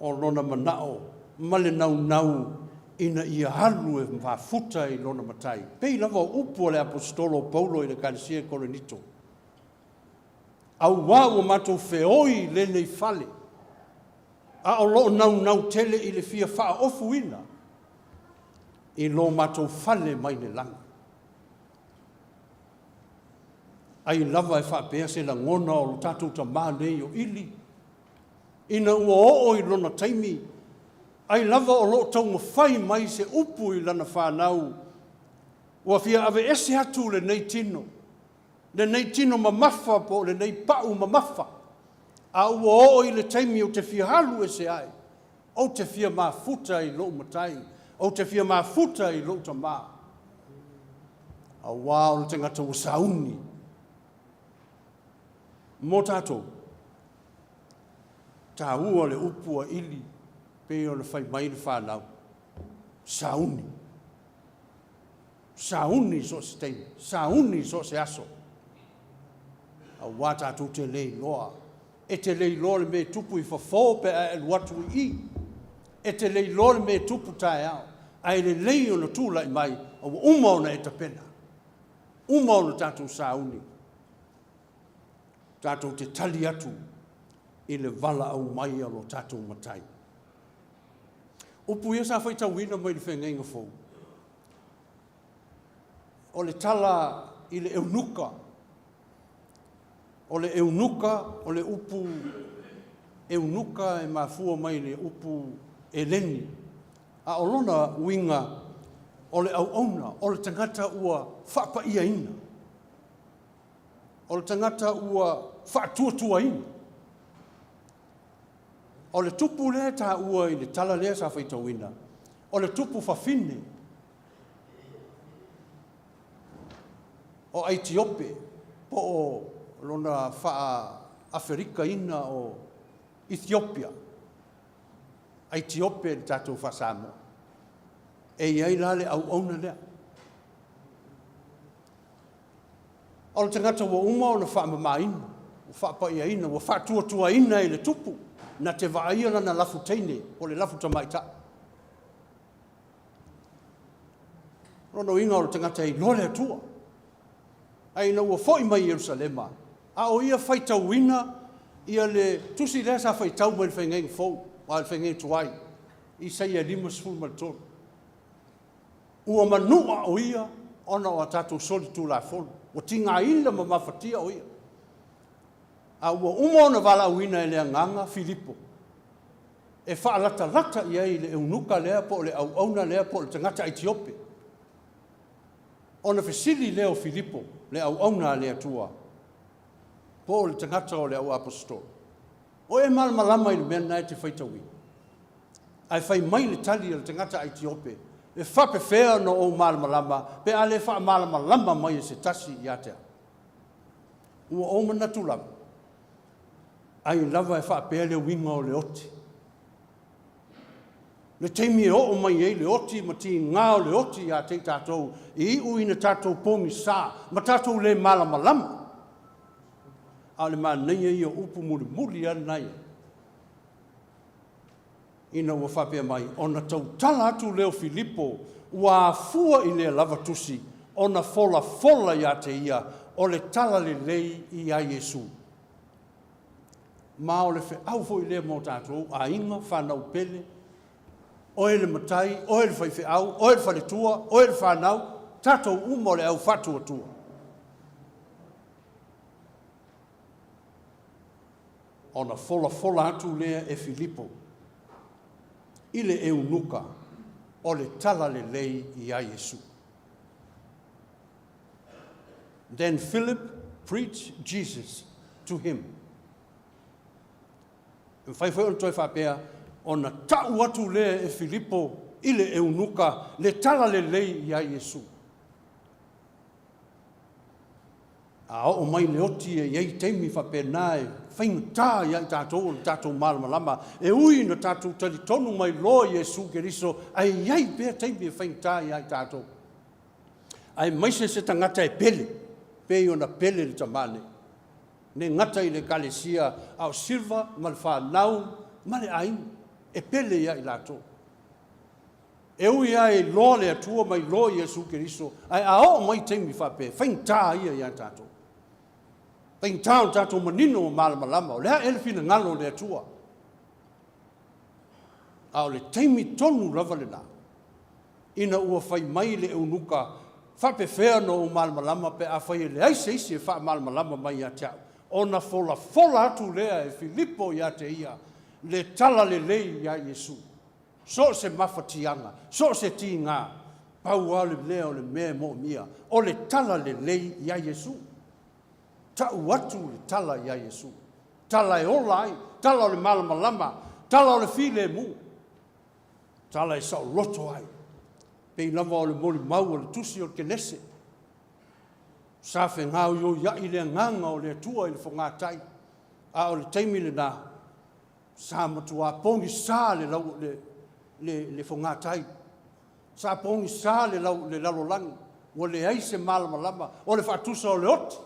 o lona mana'o ma le naunau ina ia alu e mafuta i lona Matai. Pei lava o upu a le Aposetolo o Paulo i le Ekalesia i Korinito, Auā ua matou feoi i lenei fale, a o loo naunau tele i le fia faaofuina i lo matou fale mai le lagi. Ai lava e faapea se lagona o lo tatou Tamā nei o Ili, ina ua oo i lona taimi, ai lava o loo taumafai mai se upu i lana fanau, ua fia aveese atu lenei tino, lenei tino mamafa po o lenei pa'u mamafa, a ua oo i le taimi ou te fia alu ese ai, ou te fia mafuta i lou Matai, ou te fia mafuta i lou Tamā, auā o le tagata ua sauni mo tatou. Taua le upu a Ili pei ona fai mai le fanau, sauni. Sauni i so o se taimi, sauni i so o se aso, auā tatou te le iloa. E te le iloa le mea e tupu i fafo pe a e alu atu i i. E te le iloa le mea e tupu taeao, ae lelei ona tulai mai a ua uma ona e tapena, uma ona tatou sauni, tatou te tali atu i le valaau mai a lo tatou Matai. Upu ia sa faitauina mai le Feagaiga Fou. O le tala i le eunuka. O le eunuka, o le upu eunuka e mafua mai le upu Eleni. A o lona uiga, o le auauna, o le tagata ua faapaiaina. O le tagata ua faatuatuaina. O le tupu lea e taua i le tala lea sa faitauina, o le tupu fafine o Aitiope po o lona faa-Aferikaina o Ethiopia, Aitiope i le tatou faa-Samoa. E i ai la le auauna lea. O le tagata ua uma ona faamamaina, ua faapaiaina, ua faatuatuaina e le tupu na te vaaia lana lafu teine po o le lafu tamaitai. O lona uiga o le tagata e iloa le Atua. Ae ina ua foi mai i Ierusalema, a o ia faitauina ia le tusi lea sa faitau mai le Feagaiga Fou, a o le Feagaiga Tuai, Isaia 53. Ua manua o ia ona o a tatou solitulafono. Ua tigaina ma mafatia o ia. A ua uma ona valaauina e le Agaga Filipo e faalatalata i ai le eunuka lea po o le auauna lea po o le tagata Aitiope. Ona fesili lea o Filipo, le auauna a le Atua, po o le tagata o le au aposetolo, O e malamalama i le mea lena e te faitauina? Ae fai mai le tali a le tagata Aitiope, E faapefea ona ou malamalama pe a le faamalamalama mai e se tasi ia te au? Ua ou manatu lava, ai lava e faapea le uiga o le oti. Le taimi e oo mai ai le oti ma tiga o le oti ia te i tatou, e iu ina tatou pogisa ma tatou le malamalama. A o le manaia ia o upu mulimuli lava lena e i ai. Ina ua faapea mai, ona tautala atu lea o Filipo, ua afua i lea lava tusi, ona folafola ia te ia o le talalelei iā Iesu. Ma o le feau foi lea mo tatou, aiga, fanau pele, oe le matai, oe le faifeau, oe le faletua, oe le fanau, tatou uma o le au faatuatua. Ona folafola atu lea e Filipo i le eunuka o le talalelei iā Iesu. Then Philip preached Jesus to him. E mafai foi ona toe faapea, ona ta'u atu lea e Filipo i le eunuka le talalelei iā Iesu. A oo mai le oti e i ai taimi faapena e faigata ia i tatou ona tatou malamalama, e ui ina tatou talitonu mai loa i Iesu Keriso, ae i ai pea taimi e faigata ia i tatou. Aemaise se tagata e pele, pei ona pele le tama nei. Ne gata i le Ekalesia, a o Silva ma le fanau ma le aiga, e pele ia i latou. E ui lava e iloa le Atua ma iloa Iesu Keriso, ae a oo mai taimi faapea, e faigata ia ia tatou. Faigata o le tatou manino ma malamalama, o le a ea le finagalo o le Atua? A o le taimi tonu lava lena, ina ua fai mai le eunuka, faapefea ona ou malamalama pe afai e leai se isi e faamalamalama mai ia te au? Ona folafola atu lea e Filipo ia te ia le talalelei iā Iesu. So o se mafatiaga, so o se tiga, pau lava le lea o le mea e moomia, o le tala lelei iā Iesu. Tau atu le tala iā Iesu. Tala e ola ai, tala o le malamalama, tala o le filemu, tala e saoloto ai. Pei lava o le molimau o le tusi o le Kenese, sa fegaoioia'i le agaga o le Atua i le fogatai, a o le taimi lena, Sa matuā pogisa le lau, le, le, le fogatai. Sa pogisa le, lau, le lalolagi. Ua leai se malamalama o le faatusa o le oti.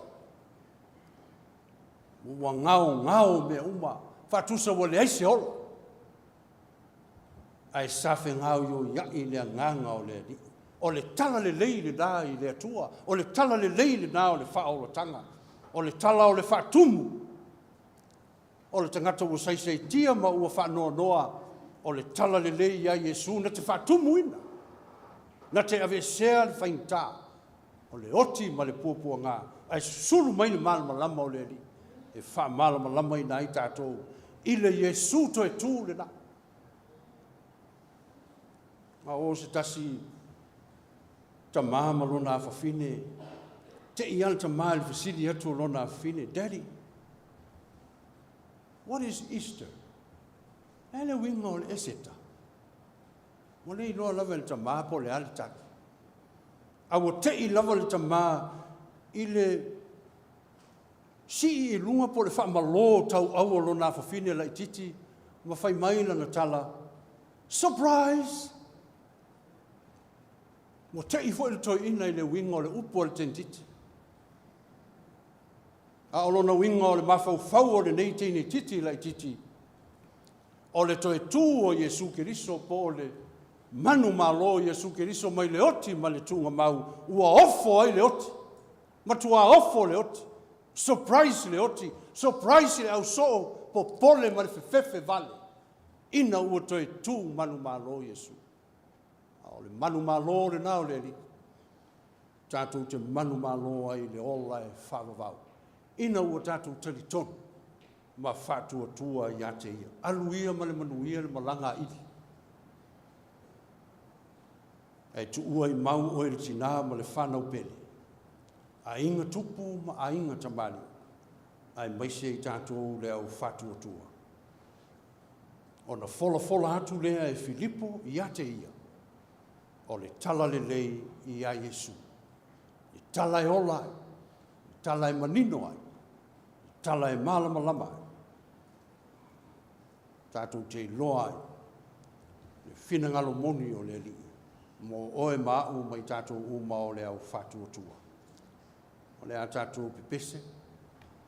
Ua gaogao mea uma. Faatusa ua leai se ola. Ae sa fegaoioia'i le agaga o le Alii. O le tala lelei lena i le Atua. O le tala lelei lena o le faaolataga. O le tala o le faatumu. O le tagata ua saisaitia ma ua faanoanoa, o le tala lelei iā Iesu na te faatumuina, na te aveesea le faigata, o le oti ma le puapuaga, ae susulu mai le malamalama o le Alii e faamalamalamaina ai tatou i le Iesu toe tu lena. A o se tasi tama ma lona afafine, te i lava le tama i le fesili atu o lona afafine, Daddy, What is Easter? O le a le uiga o le Eseta? Ua le iloa lava e le tama po o le a le tali. A ua tei lava le tama i le sii i luga po o le faamalō tauau o lona afafine laitiiti ma fai mai lana tala, Surprise! Ua tei foi le toeaina i le uiga o le upu a le teinititi. A o lona uiga o le mafaufau o lenei teineitiiti laitiiti, o le toe tu o Iesu Keriso po o le manumalo o Iesu Keriso mai le oti ma le tuugamau, ua ofo ai le oti, matuā ofo le oti, surprise le oti, surprise le ausoo, popole ma le fefefe vale, ina ua toe tu manumalo Iesu. A o le manumalo lena o le Alii. Tatou te manumalo ai i le ola e faavavau, ina ua tatou talitonu ma faatuatua ia te Ia. Alu ia ma le manuia le malaga a ili. Ae tuua i mau oe le tinā ma le fanau pele, aiga tupu ma aiga tamalii, aemaise i tatou le au faatuatua. Ona folafola atu lea e Filipo ia te ia, o le tala lelei iā Iesu, le tala e ola ai, le tala e manino ai, le tala e malamalama ai, tatou te iloa ai le finagalo moni o le Alii mo oe ma a'u ma i tatou uma o le au faatuatua. O le a tatou pepese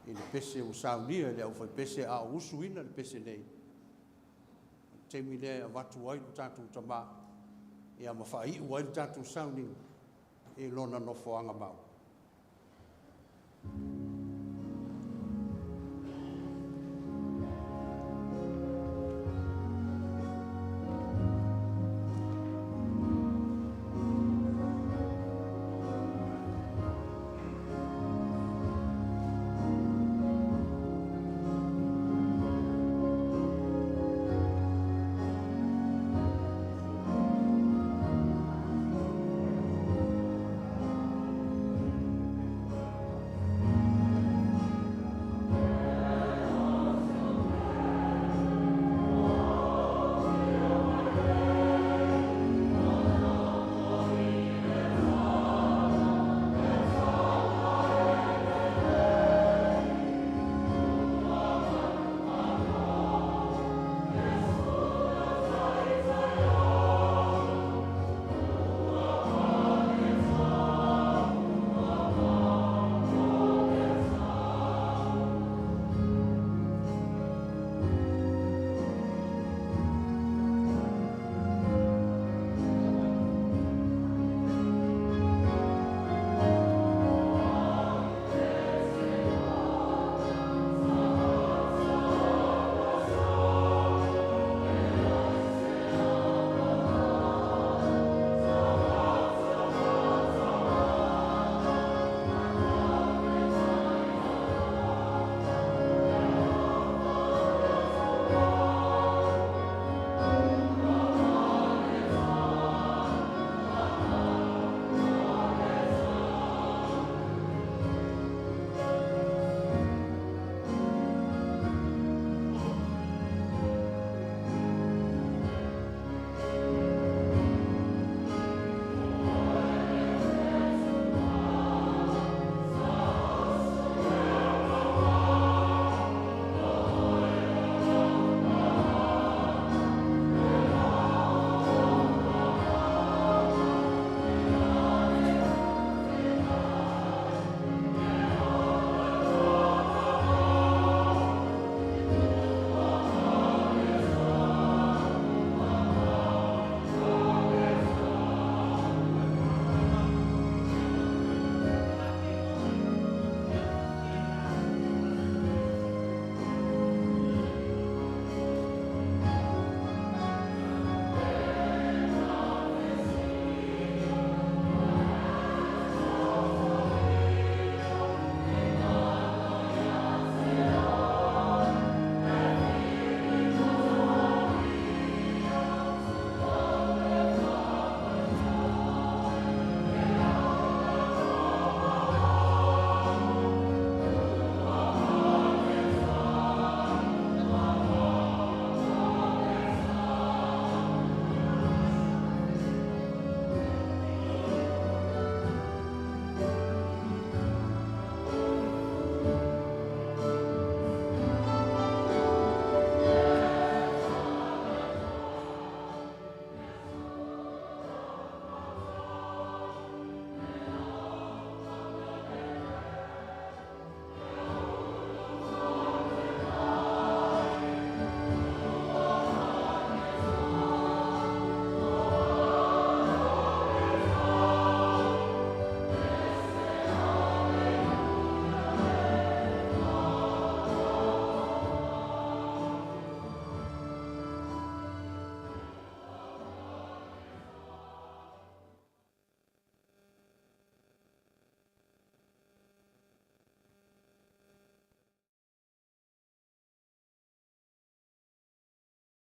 i le pese ua saunia e le aufaipese a o usuina le pese nei. O le taimi lea e avatu ai lo tatou Tama, ia ma faaiu ai le tatou sauniga i Lona nofoaga mau.